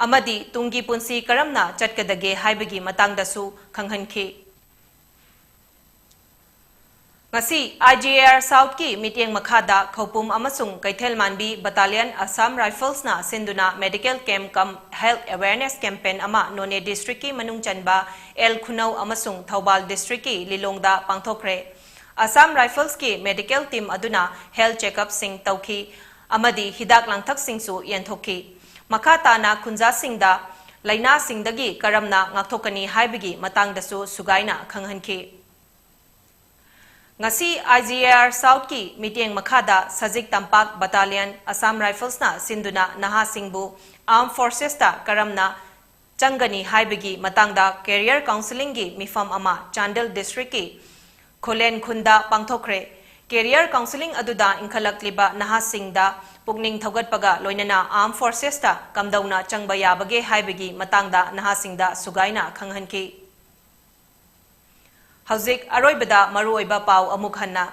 ꯑꯃꯗꯤ ꯇꯨꯡꯒꯤ ꯄꯨꯟꯁꯤ ꯀꯔꯝꯅ ꯆꯠꯀꯗꯒꯦ ꯍꯥꯏꯕꯒꯤ ꯃꯇꯥꯡꯗꯁꯨ ꯈꯪꯍꯟꯈꯤ꯫ ꯉꯁꯤ I G A R South ꯀꯤ ꯃꯤꯠꯌꯦꯡ ꯃꯈꯥꯗ ꯈꯧꯄꯨꯝ ꯑꯃꯁꯨꯡ ꯀꯩꯊꯦꯜꯃꯥꯟꯕꯤ Battalion Assam Rifles ꯅ ꯁꯤꯟꯗꯨꯅ medical camp cum health awareness campaign ꯑꯃ ꯅꯣꯅꯦ District ꯀꯤ ꯃꯅꯨꯡ ꯆꯟꯕ ꯑꯦꯜ ꯈꯨꯅꯧ ꯑꯃꯁꯨꯡ ꯊꯧꯕꯥꯜ District ꯀꯤ ꯂꯤꯂꯣꯡꯗ ꯄꯥꯡꯊꯣꯛꯈ꯭ꯔꯦ꯫ Assam Rifles ꯀꯤ medical team ꯑꯗꯨꯅ health checkup ꯁꯤꯡ ꯇꯧꯈꯤ ꯑꯃꯗꯤ ꯍꯤꯗꯥꯛ ꯂꯥꯡꯊꯛꯁꯤꯡꯁꯨ ꯌꯦꯟꯊꯣꯛꯈꯤ꯫ ꯃꯈꯥ ꯇꯥꯅ ꯈꯨꯟꯖꯥꯁꯤꯡꯗ ꯂꯥꯏꯅꯥꯁꯤꯡꯗꯒꯤ ꯀꯔꯝꯅ ꯉꯥꯛꯊꯣꯛꯀꯅꯤ ꯍꯥꯏꯕꯒꯤ ꯃꯇꯥꯡꯗꯁꯨ ꯁꯨꯒꯥꯏꯅ ꯈꯪꯍꯟꯈꯤ꯫ ꯉꯁꯤ I G A R South ꯀꯤ ꯃꯤꯠꯌꯦꯡ ꯃꯈꯥꯗ ꯁꯖꯤꯛ ꯇꯝꯄꯥꯛ Battalion Assam Rifles ꯅ ꯁꯤꯟꯗꯨꯅ ꯅꯍꯥꯁꯤꯡꯕꯨ Armed Forces ꯇ ꯀꯔꯝꯅ ꯆꯪꯒꯅꯤ ꯍꯥꯏꯕꯒꯤ ꯃꯇꯥꯡꯗ career counselling ꯒꯤ ꯃꯤꯐꯝ ꯑꯃ ꯆꯥꯟꯗꯦꯜ District ꯀꯤ ꯈꯣꯂꯦꯟ ꯈꯨꯟꯗ ꯄꯥꯡꯊꯣꯛꯈ꯭ꯔꯦ꯫ Career counselling ꯑꯗꯨꯗ ꯏꯟꯈꯠꯂꯛꯂꯤꯕ ꯅꯍꯥꯁꯤꯡꯗ ꯄꯨꯛꯅꯤꯡ ꯊꯧꯒꯠꯄꯒ ꯂꯣꯏꯅꯅ Armed Forces ꯇ ꯀꯝꯗꯧꯅ ꯆꯪꯕ ꯌꯥꯕꯒꯦ ꯍꯥꯏꯕꯒꯤ ꯃꯇꯥꯡꯗ ꯅꯍꯥꯁꯤꯡꯗ ꯁꯨꯒꯥꯏꯅ ꯈꯪꯍꯟꯈꯤ꯫ ꯍꯧꯖꯤꯛ ꯑꯔꯣꯏꯕꯗ ꯃꯔꯨꯑꯣꯏꯕ ꯄꯥꯎ ꯑꯃꯨꯛ ꯍꯟꯅ꯫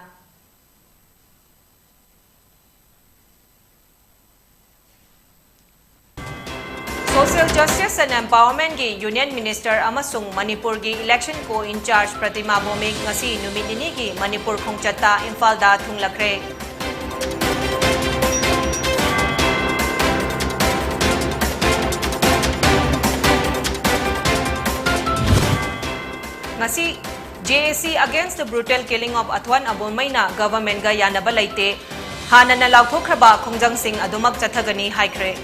Social Justice and Empowerment ꯒꯤ Union Minister ꯑꯃꯁꯨꯡ ꯃꯅꯤꯄꯨꯔꯒꯤ Election Co-in-charge ꯄ꯭ꯔꯇꯤꯃꯥ ꯚꯧꯃꯤꯛ ꯉꯁꯤ ꯅꯨꯃꯤꯠ ꯅꯤꯅꯤꯒꯤ ꯃꯅꯤꯄꯨꯔ ꯈꯣꯡꯆꯠꯇ ꯏꯝꯐꯥꯜꯗ ꯊꯨꯡꯂꯈ꯭ꯔꯦ꯫ ꯉꯁꯤ J A C Against the Brutal Killing of Athwan Abonmei ꯅ government ꯒ ꯌꯥꯅꯕ ꯂꯩꯇꯦ, ꯍꯥꯟꯅꯅ ꯂꯥꯎꯊꯣꯛꯈ꯭ꯔꯕ ꯈꯣꯡꯖꯪꯁꯤꯡ ꯑꯗꯨꯃꯛ ꯆꯠꯊꯒꯅꯤ ꯍꯥꯏꯈ꯭ꯔꯦ꯫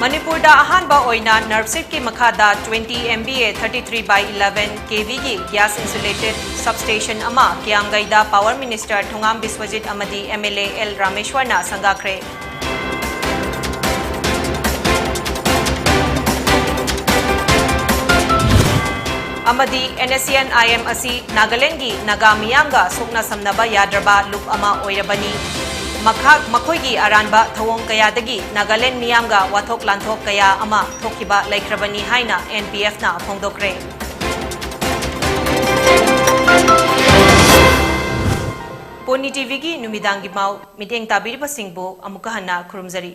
ꯃꯅꯤꯄꯨꯔꯗ ꯑꯍꯥꯟꯕ ꯑꯣꯏꯅ ꯅꯔꯞꯁꯤꯠꯀꯤ ꯃꯈꯥꯗ twenty M V A thirty three by eleven K V ꯒꯤ gas insulated substation ꯑꯃ ꯀꯤꯌꯥꯝꯒꯩꯗ Power Minister ꯊꯣꯉꯥꯝ ꯕꯤꯁ꯭ꯋꯖꯤꯠ ꯑꯃꯗꯤ M L A L ꯔꯥꯃꯦꯁ꯭ꯋꯔꯅ ꯁꯪꯒꯥꯈ꯭ꯔꯦ꯫ ꯑꯃꯗꯤ N S C N I M ꯑꯁꯤ ꯅꯥꯒꯥꯂꯦꯟꯒꯤ ꯅꯥꯒꯥ ꯃꯤꯌꯥꯝꯒ ꯁꯣꯛꯅ ꯁꯝꯅꯕ ꯌꯥꯗ꯭ꯔꯕ ꯂꯨꯞ ꯑꯃ ꯑꯣꯏꯔꯕꯅꯤ꯫ ꯃꯈꯥ-, ꯃꯈꯣꯏꯒꯤ ꯑꯔꯥꯟꯕ ꯊꯧꯑꯣꯡ ꯀꯌꯥꯗꯒꯤ ꯅꯥꯒꯥꯂꯦꯟ ꯃꯤꯌꯥꯝꯒ ꯋꯥꯊꯣꯛ ꯂꯥꯟꯊꯣꯛ ꯀꯌꯥ ꯑꯃ ꯊꯣꯛꯈꯤꯕ ꯂꯩꯈ꯭ꯔꯕꯅꯤ ꯍꯥꯏꯅ N P F ꯅ ꯐꯣꯡꯗꯣꯛꯈ꯭ꯔꯦ꯫ ꯄꯣꯅꯤ T V ꯒꯤ ꯅꯨꯃꯤꯗꯥꯡꯒꯤ ꯄꯥꯎ ꯃꯤꯠꯌꯦꯡ ꯇꯥꯕꯤꯔꯤꯕꯁꯤꯡꯕꯨ ꯑꯃꯨꯛꯀ ꯍꯟꯅ ꯈꯨꯔꯨꯝꯖꯔꯤ꯫